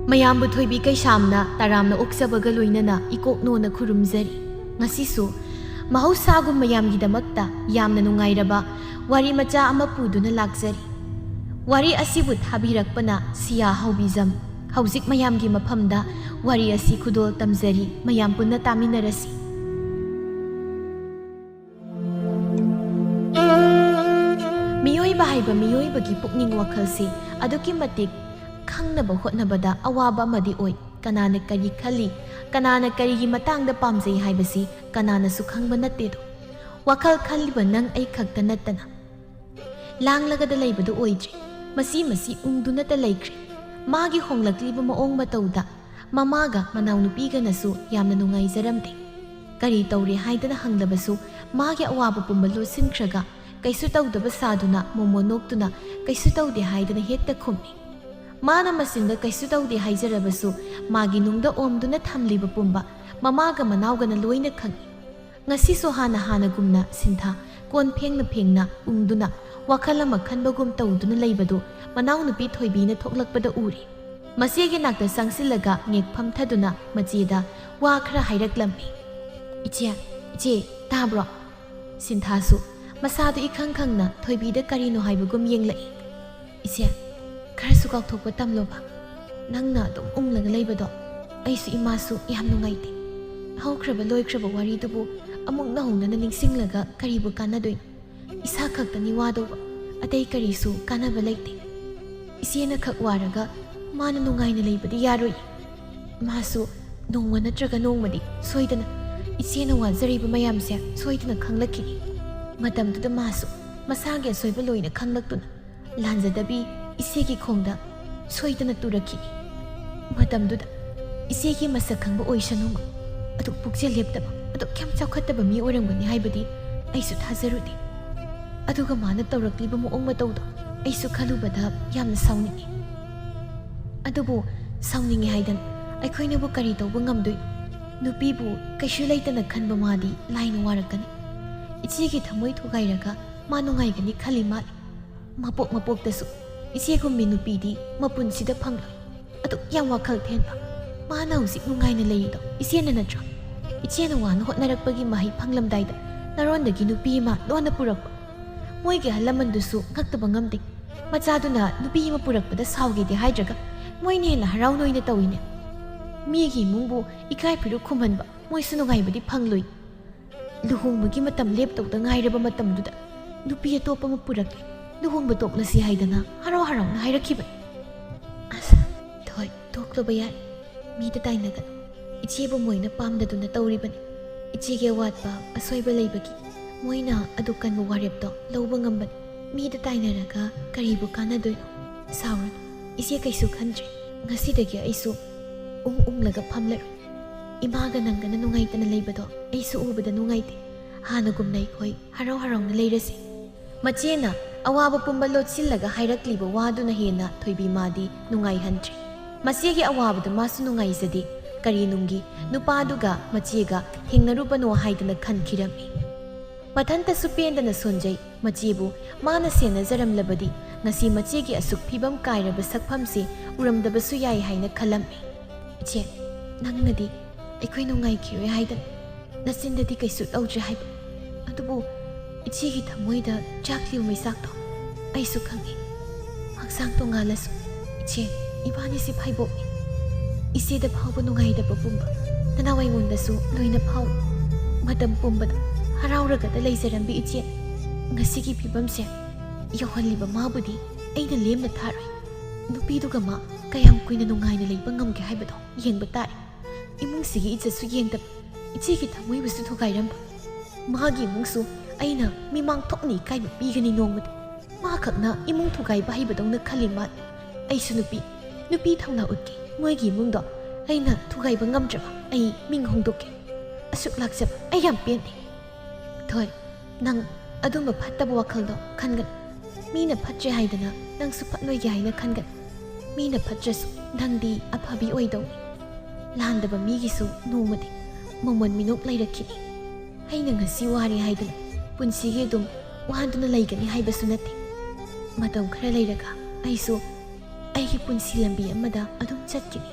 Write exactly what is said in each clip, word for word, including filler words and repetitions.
ꯃꯌꯥꯝꯕꯨ ꯊꯣꯏꯕꯤ ꯀꯩꯁꯥꯝꯅ ꯇꯔꯥꯝꯅ ꯑꯣꯛꯆꯕꯒ ꯂꯣꯏꯅꯅ ꯏꯀꯣꯛꯅꯣꯅ ꯈꯨꯔꯨꯝꯖꯔꯤ꯫ ꯉꯁꯤꯁꯨ ꯃꯍꯧꯁꯥꯒꯨꯝ ꯃꯌꯥꯝꯒꯤꯗꯃꯛꯇ ꯌꯥꯝꯅ ꯅꯨꯡꯉꯥꯏꯔꯕ ꯋꯥꯔꯤ ꯃꯆꯥ ꯑꯃ ꯄꯨꯗꯨꯅ ꯂꯥꯛꯆꯔꯤ꯫ ꯋꯥꯔꯤ ꯑꯁꯤꯕꯨ ꯊꯥꯕꯤꯔꯛꯄꯅ ꯁꯤꯌꯥ ꯍꯥꯎꯕꯤꯖꯝ꯫ ꯍꯧꯖꯤꯛ ꯃꯌꯥꯝꯒꯤ ꯃꯐꯝꯗ ꯋꯥꯔꯤ ꯑꯁꯤ ꯈꯨꯗꯣꯜ ꯇꯝꯖꯔꯤ, ꯃꯌꯥꯝ ꯄꯨꯟꯅ ꯇꯥꯃꯤꯟꯅꯔꯁꯤ꯫ ꯃꯤꯑꯣꯏꯕ ꯍꯥꯏꯕ ꯃꯤꯑꯣꯏꯕꯒꯤ ꯄꯨꯛꯅꯤꯡ ꯋꯥꯈꯜꯁꯤ ꯑꯗꯨꯛꯀꯤ ꯃꯇꯤꯛ ꯈꯪꯅꯕ ꯍꯣꯠꯅꯕꯗ ꯑꯋꯥꯕ ꯑꯃꯗꯤ ꯑꯣꯏ꯫ ꯀꯅꯥꯅ ꯀꯔꯤ ꯈꯜꯂꯤ, ꯀꯅꯥꯅ ꯀꯔꯤꯒꯤ ꯃꯇꯥꯡꯗ ꯄꯥꯝꯖꯩ ꯍꯥꯏꯕꯁꯤ ꯀꯅꯥꯅꯁꯨ ꯈꯪꯕ ꯅꯠꯇꯦꯗꯣ꯫ ꯋꯥꯈꯜ ꯈꯜꯂꯤꯕ ꯅꯪ ꯑꯩ ꯈꯛꯇ ꯅꯠꯇꯅ꯫ ꯂꯥꯡꯂꯒꯗ ꯂꯩꯕꯗꯨ ꯑꯣꯏꯗ꯭ꯔꯦ꯫ ꯃꯁꯤ ꯃꯁꯤ ꯎꯪꯗꯨꯅꯇ ꯂꯩꯈ꯭ꯔꯦ꯫ ꯃꯥꯒꯤ ꯍꯣꯡꯂꯛꯂꯤꯕ ꯃꯑꯣꯡ ꯃꯇꯧꯗ ꯃꯃꯥꯒ ꯃꯅꯥꯎꯅꯨꯄꯤꯒꯅꯁꯨ ꯌꯥꯝꯅ ꯅꯨꯡꯉꯥꯏꯖꯔꯝꯗꯦ꯫ ꯀꯔꯤ ꯇꯧꯔꯦ ꯍꯥꯏꯗꯅ ꯍꯪꯂꯕꯁꯨ ꯃꯥꯒꯤ ꯑꯋꯥꯕ ꯄꯨꯝꯕ ꯂꯣꯠꯁꯤꯟꯈ꯭ꯔꯒ ꯀꯩꯁꯨ ꯇꯧꯗꯕ ꯁꯥꯗꯨꯅ ꯃꯣꯃꯣ ꯅꯣꯛꯇꯨꯅ ꯀꯩꯁꯨ ꯇꯧꯗꯦ ꯍꯥꯏꯗꯅ ꯍꯦꯛꯇ ꯈꯨꯝꯃꯤ꯫ ꯃꯥꯅ ꯃꯆꯤꯟꯗ ꯀꯩꯁꯨ ꯇꯧꯗꯦ ꯍꯥꯏꯖꯔꯕꯁꯨ ꯃꯥꯒꯤ ꯅꯨꯡꯗ ꯑꯣꯝꯗꯨꯅ ꯊꯝꯂꯤꯕ ꯄꯨꯝꯕ ꯃꯃꯥꯒ ꯃꯅꯥꯎꯒꯅ ꯂꯣꯏꯅ ꯈꯪꯏ꯫ ꯉꯁꯤꯁꯨ ꯍꯥꯟꯅ ꯍꯥꯟꯅꯒꯨꯝꯅ ꯁꯤꯟꯊꯥ ꯀꯣꯟ ꯐꯦꯡꯅ ꯐꯦꯡꯅ ꯎꯪꯗꯨꯅ ꯋꯥꯈꯜ ꯑꯃ ꯈꯟꯕꯒꯨꯝ ꯇꯧꯗꯨꯅ ꯂꯩꯕꯗꯨ ꯃꯅꯥꯎꯅꯨꯄꯤ ꯊꯣꯏꯕꯤꯅ ꯊꯣꯛꯂꯛꯄꯗ ꯎꯔꯦ꯫ ꯃꯆꯦꯒꯤ ꯅꯥꯛꯇ ꯆꯪꯁꯤꯜꯂꯒ ꯉꯦꯛ ꯐꯝꯊꯗꯨꯅ ꯃꯆꯦꯗ ꯋꯥ ꯈꯔ ꯍꯥꯏꯔꯛꯂꯝꯃꯤ꯫ "ꯏꯆꯦ, ꯏꯆꯦ, ꯇꯥꯕ꯭ꯔꯣ?" ꯁꯤꯟꯊꯥꯁꯨ ꯃꯁꯥꯗꯨ ꯏꯈꯪ ꯈꯪꯅ ꯊꯣꯏꯕꯤꯗ ꯀꯔꯤꯅꯣ ꯍꯥꯏꯕꯒꯨꯝ ꯌꯦꯡꯂꯛꯏ꯫ "ꯏꯆꯦ, ꯈꯔꯁꯨ ꯀꯥꯎꯊꯣꯛꯄ ꯇꯝꯂꯣꯕ꯫ ꯅꯪꯅ ꯑꯗꯨꯝ ꯎꯪꯂꯒ ꯂꯩꯕꯗꯣ ꯑꯩꯁꯨ ꯏꯃꯥꯁꯨ ꯌꯥꯝ ꯅꯨꯡꯉꯥꯏꯇꯦ꯫ ꯍꯧꯈ꯭ꯔꯕ ꯂꯣꯏꯈ꯭ꯔꯕ ꯋꯥꯔꯤꯗꯨꯕꯨ ꯑꯃꯨꯛ ꯅꯧꯍꯧꯅꯅ ꯅꯤꯡꯁꯤꯡꯂꯒ ꯀꯔꯤꯕꯨ ꯀꯥꯟꯅꯗꯣꯏꯅꯣ? ꯏꯁꯥ ꯈꯛꯇꯅꯤ ꯋꯥꯗꯧꯕ, ꯑꯇꯩ ꯀꯔꯤꯁꯨ ꯀꯥꯟꯅꯕ ꯂꯩꯇꯦ꯫ ꯏꯆꯦꯅ ꯈꯛ ꯋꯥꯔꯒ ꯃꯥꯅ ꯅꯨꯡꯉꯥꯏꯅ ꯂꯩꯕꯗꯤ ꯌꯥꯔꯣꯏ꯫ ꯃꯥꯁꯨ ꯅꯣꯡꯃ ꯅꯠꯇ꯭ꯔꯒ ꯅꯣꯡꯃꯗꯤ ꯁꯣꯏꯗꯅ ꯏꯆꯦꯅ ꯋꯥꯖꯔꯤꯕ ꯃꯌꯥꯝꯁꯦ ꯁꯣꯏꯗꯅ ꯈꯪꯂꯛꯈꯤꯅꯤ꯫ ꯃꯇꯝꯗꯨꯗ ꯃꯥꯁꯨ ꯃꯁꯥꯒꯤ ꯑꯁꯣꯏꯕ ꯂꯣꯏꯅ ꯈꯪꯂꯛꯇꯨꯅ ꯂꯥꯟꯖꯗꯕꯤ ꯏꯆꯦꯒꯤ ꯈꯣꯡꯗ ꯁꯣꯏꯗꯅ ꯇꯨꯔꯛꯈꯤꯅꯤ꯫ ꯃꯇꯝꯗꯨꯗ ꯏꯆꯦꯒꯤ ꯃꯁꯛ ꯈꯪꯕ ꯑꯣꯏꯁꯅꯨ꯫ ꯑꯗꯨꯛ ꯄꯨꯛꯆꯦꯜ ꯂꯦꯞꯇꯕ, ꯑꯗꯨꯛ ꯌꯥꯝ ꯆꯥꯎꯈꯠꯇꯕ ꯃꯤ ꯑꯣꯏꯔꯝꯒꯅꯤ ꯍꯥꯏꯕꯗꯤ ꯑꯩꯁꯨ ꯊꯥꯖꯔꯨꯗꯦ꯫ ꯑꯗꯨꯒ ꯃꯥꯅ ꯇꯧꯔꯛꯂꯤꯕ ꯃꯑꯣꯡ ꯃꯇꯧꯗꯣ ꯑꯩꯁꯨ ꯈꯜꯂꯨꯕꯗ ꯌꯥꯝꯅ ꯁꯥꯎꯅꯤꯡꯉꯤ꯫ ꯑꯗꯨꯕꯨ ꯁꯥꯎꯅꯤꯡꯉꯤ ꯍꯥꯏꯗꯅ ꯑꯩꯈꯣꯏꯅꯕꯨ ꯀꯔꯤ ꯇꯧꯕ ꯉꯝꯗꯣꯏꯅꯣ? ꯅꯨꯄꯤꯕꯨ ꯀꯩꯁꯨ ꯂꯩꯇꯅ ꯈꯟꯕ ꯃꯥꯗꯤ ꯂꯥꯏꯅ ꯋꯥꯔꯛꯀꯅꯤ꯫ ꯏꯆꯦꯒꯤ ꯊꯃꯣꯏ ꯊꯨꯒꯥꯏꯔꯒ ꯃꯥ ꯅꯨꯡꯉꯥꯏꯒꯅꯤ ꯈꯜꯂꯤ ꯃꯥꯜꯂꯤ꯫ ꯃꯄꯣꯛ ꯃꯄꯣꯛꯇꯁꯨ ꯏꯆꯦꯒꯨꯝꯕꯤ ꯅꯨꯄꯤꯗꯤ ꯃꯄꯨꯟꯁꯤꯗ ꯐꯪꯂꯣꯏ꯫ ꯑꯗꯨꯛ ꯌꯥꯝ ꯋꯥꯈꯜ ꯊꯦꯟꯕ꯫ ꯃꯥꯅ ꯍꯧꯖꯤꯛ ꯅꯨꯡꯉꯥꯏꯅ ꯂꯩꯔꯤꯗꯣ ꯏꯆꯦꯅ ꯅꯠꯇ꯭ꯔꯣ? ꯏꯆꯦꯅ ꯋꯥꯅ ꯍꯣꯠꯅꯔꯛꯄꯒꯤ ꯃꯍꯩ ꯐꯪꯂꯝꯗꯥꯏꯗ ꯅꯔꯣꯟꯗꯒꯤ ꯅꯨꯄꯤ ꯑꯃ ꯂꯣꯟꯅ ꯄꯨꯔꯛꯄ꯫ ꯃꯣꯏꯒꯤ ꯑꯍꯜ ꯂꯃꯟꯗꯨꯁꯨ ꯉꯛꯇꯕ ꯉꯝꯗꯦ꯫ ꯃꯆꯥꯗꯨꯅ ꯅꯨꯄꯤ ꯑꯃ ꯄꯨꯔꯛꯄꯗ ꯁꯥꯎꯒꯦꯗꯤ ꯍꯥꯏꯗ꯭ꯔꯒ ꯃꯣꯏꯅ ꯍꯦꯟꯅ ꯍꯔꯥꯎ ꯅꯣꯏꯅ ꯇꯧꯏꯅꯦ꯫ ꯃꯤꯒꯤ ꯏꯃꯨꯡꯕꯨ ꯏꯀꯥꯏ ꯐꯤꯔꯨꯛ ꯈꯨꯝꯍꯟꯕ ꯃꯣꯏꯁꯨ ꯅꯨꯡꯉꯥꯏꯕꯗꯤ ꯐꯪꯂꯣꯏ꯫ ꯂꯨꯍꯣꯡꯕꯒꯤ ꯃꯇꯝ ꯂꯦꯞꯇꯧꯗ ꯉꯥꯏꯔꯕ ꯃꯇꯝꯗꯨꯗ ꯅꯨꯄꯤ ꯑꯇꯣꯞꯄ ꯑꯃ ꯄꯨꯔꯛꯂꯦ, ꯂꯨꯍꯣꯡꯕ ꯇꯣꯛꯂꯁꯤ ꯍꯥꯏꯗꯅ ꯍꯔꯥꯎ ꯍꯔꯥꯎꯅ ꯍꯥꯏꯔꯛꯈꯤꯕꯅꯤ꯫ ꯑꯁ, ꯊꯣꯏ, ꯇꯣꯛꯂꯕ ꯌꯥꯏ꯫ ꯃꯤꯗ ꯇꯥꯏꯅꯒꯅꯨ꯫ ꯏꯆꯦꯕꯨ ꯃꯣꯏꯅ ꯄꯥꯝꯗꯗꯨꯅ ꯇꯧꯔꯤꯕꯅꯤ꯫ ꯏꯆꯦꯒꯤ ꯑꯋꯥꯠꯄ ꯑꯁꯣꯏꯕ ꯂꯩꯕꯒꯤ ꯃꯣꯏꯅ ꯑꯗꯨ ꯀꯟꯕ ꯋꯥꯔꯦꯞꯇꯣ ꯂꯧꯕ ꯉꯝꯕꯅꯤ꯫ ꯃꯤꯗ ꯇꯥꯏꯅꯔꯒ ꯀꯔꯤꯕꯨ ꯀꯥꯟꯅꯗꯣꯏꯅꯣ? ꯁꯥꯎꯔꯅꯨ꯫ ꯏꯆꯦ ꯀꯩꯁꯨ ꯈꯟꯗ꯭ꯔꯦ꯫ ꯉꯁꯤꯗꯒꯤ ꯑꯩꯁꯨ ꯎꯝ ꯎꯝꯂꯒ ꯐꯝꯂꯔꯣꯏ꯫ ꯏꯃꯥꯒ ꯅꯪꯒꯅ ꯅꯨꯡꯉꯥꯏꯇꯅ ꯂꯩꯕꯗꯣ ꯑꯩꯁꯨ ꯎꯕꯗ ꯅꯨꯡꯉꯥꯏꯇꯦ꯫ ꯍꯥꯟꯅꯒꯨꯝꯅ ꯑꯩꯈꯣꯏ ꯍꯔꯥꯎ ꯍꯔꯥꯎꯅ ꯂꯩꯔꯁꯤ꯫ ꯃꯆꯦꯅ ꯑꯋꯥꯕ ꯄꯨꯝꯕ ꯂꯣꯠꯁꯤꯜꯂꯒ ꯍꯥꯏꯔꯛꯂꯤꯕ ꯋꯥꯗꯨꯅ ꯍꯦꯟꯅ ꯊꯣꯏꯕꯤ ꯃꯥꯗꯤ ꯅꯨꯡꯉꯥꯏꯍꯟꯗ꯭ꯔꯦ꯫ ꯃꯆꯦꯒꯤ ꯑꯋꯥꯕꯗ ꯃꯥꯁꯨ ꯅꯨꯡꯉꯥꯏꯖꯗꯦ꯫ ꯀꯔꯤ ꯅꯨꯡꯒꯤ ꯅꯨꯄꯥꯗꯨꯒ ꯃꯆꯦꯒ ꯊꯦꯡꯅꯔꯨꯕꯅꯣ ꯍꯥꯏꯗꯅ ꯈꯟꯈꯤꯔꯝꯃꯤ꯫ ꯃꯊꯟꯇꯁꯨ ꯄꯦꯟꯗꯅ ꯁꯣꯟꯖꯩ꯫ ꯃꯆꯦꯕꯨ ꯃꯥꯅ ꯁꯦꯟꯅꯖꯔꯝꯂꯕꯗꯤ ꯉꯁꯤ ꯃꯆꯦꯒꯤ ꯑꯁꯨꯛ ꯐꯤꯕꯝ ꯀꯥꯏꯔꯕ ꯁꯛꯐꯝꯁꯦ ꯎꯔꯝꯗꯕꯁꯨ ꯌꯥꯏ ꯍꯥꯏꯅ ꯈꯜꯂꯝꯃꯤ꯫ "ꯏꯆꯦ, ꯅꯪꯅꯗꯤ ꯑꯩꯈꯣꯏ ꯅꯨꯡꯉꯥꯏꯈꯤꯔꯣꯏ ꯍꯥꯏꯗꯅ ꯅꯆꯤꯟꯗꯗꯤ ꯀꯩꯁꯨ ꯇꯧꯗ꯭ꯔꯦ ꯍꯥꯏꯕ, ꯑꯗꯨꯕꯨ ꯏꯆꯦꯒꯤ ꯊꯃꯣꯏꯗ ꯆꯥꯛꯂꯤꯕ ꯃꯩꯆꯥꯛꯇꯣ ꯑꯩꯁꯨ ꯈꯪꯏ꯫ ꯍꯛꯆꯥꯡ ꯇꯣꯉꯥꯜꯂꯁꯨ ꯏꯆꯦ, ꯏꯕꯥꯅꯤꯁꯤ ꯐꯥꯏꯕꯣꯛꯅꯤ꯫ ꯏꯆꯦꯗ ꯐꯥꯎꯕ ꯅꯨꯡꯉꯥꯏꯇꯕ ꯄꯨꯝꯕ ꯅꯅꯥꯎ ꯑꯩꯉꯣꯟꯗꯁꯨ ꯂꯣꯏꯅ ꯐꯥꯎꯏ꯫ ꯃꯇꯝ ꯄꯨꯝꯕꯗ ꯍꯔꯥꯎꯔꯒꯗ ꯂꯩꯖꯔꯝꯕꯤ ꯏꯆꯦ, ꯉꯁꯤꯒꯤ ꯐꯤꯕꯝꯁꯦ ꯌꯧꯍꯜꯂꯤꯕ ꯃꯥꯕꯨꯗꯤ ꯑꯩꯅ ꯂꯦꯝꯅ ꯊꯥꯔꯣꯏ꯫ ꯅꯨꯄꯤꯗꯨꯒ ꯃꯥ ꯀꯌꯥꯝ ꯀꯨꯏꯅ ꯅꯨꯡꯉꯥꯏꯅ ꯂꯩꯕ ꯉꯝꯒꯦ ꯍꯥꯏꯕꯗꯣ ꯌꯦꯡꯕ ꯇꯥꯔꯦ꯫ ꯏꯃꯨꯡꯁꯤꯒꯤ ꯏꯖꯠꯁꯨ ꯌꯦꯡꯗꯕ, ꯏꯆꯦꯒꯤ ꯊꯃꯣꯏꯕꯨꯁꯨ ꯊꯨꯒꯥꯏꯔꯝꯕ꯫ ꯃꯥꯒꯤ ꯏꯃꯨꯡꯁꯨ ꯑꯩꯅ ꯃꯤꯃꯥꯡ ꯊꯣꯛꯅ ꯏꯀꯥꯏꯕ ꯄꯤꯒꯅꯤ ꯅꯣꯡꯃꯗꯤ꯫ ꯃꯥ ꯈꯛꯅ ꯏꯃꯨꯡ ꯊꯨꯒꯥꯏꯕ ꯍꯩꯕꯗꯧꯅ ꯈꯜꯂꯤ ꯃꯥꯜꯂꯤ꯫ ꯑꯩꯁꯨ ꯅꯨꯄꯤ, ꯅꯨꯄꯤ ꯊꯧꯅꯥ ꯎꯠꯀꯦ꯫ ꯃꯣꯏꯒꯤ ꯏꯃꯨꯡꯗꯣ ꯑꯩꯅ ꯊꯨꯒꯥꯏꯕ ꯉꯝꯗ꯭ꯔꯕ ꯑꯩ ꯃꯤꯡ ꯍꯣꯡꯗꯣꯛꯀꯦ꯫ ꯑꯁꯨꯛ ꯂꯥꯛꯆꯕ ꯑꯩ ꯌꯥꯝ ꯄꯦꯟꯗꯦ꯫ ꯊꯣꯏ, ꯅꯪ ꯑꯗꯨꯝꯕ ꯐꯠꯇꯕ ꯋꯥꯈꯜꯗꯣ ꯈꯟꯒꯅꯨ꯫ ꯃꯤꯅ ꯐꯠꯇ꯭ꯔꯦ ꯍꯥꯏꯗꯅ ꯅꯪꯁꯨ ꯐꯠꯂꯣꯏꯒꯦ ꯍꯥꯏꯅ ꯈꯟꯒꯅꯨ꯫ ꯃꯤꯅ ꯐꯠꯇ꯭ꯔꯁꯨ ꯅꯪꯗꯤ ꯑꯐꯕꯤ ꯑꯣꯏꯗꯧꯅꯤ꯫ ꯂꯥꯟꯗꯕ ꯃꯤꯒꯤꯁꯨ ꯅꯣꯡꯃꯗꯤ ꯃꯃꯣꯟ ꯃꯤꯅꯣꯛ ꯂꯩꯔꯛꯈꯤꯅꯤ꯫ ꯑꯩꯅ ꯉꯁꯤ ꯋꯥꯔꯦ ꯍꯥꯏꯗꯨꯅ ꯄꯨꯟꯁꯤꯒꯤ ꯑꯗꯨꯝ ꯋꯥꯗꯨꯅ ꯂꯩꯒꯅꯤ ꯍꯥꯏꯕꯁꯨ ꯅꯠꯇꯦ꯫ ꯃꯇꯝ ꯈꯔ ꯂꯩꯔꯒ ꯑꯩꯁꯨ ꯑꯩꯒꯤ ꯄꯨꯟꯁꯤ ꯂꯝꯕꯤ ꯑꯃꯗ ꯑꯗꯨꯝ ꯆꯠꯈꯤꯅꯤ꯫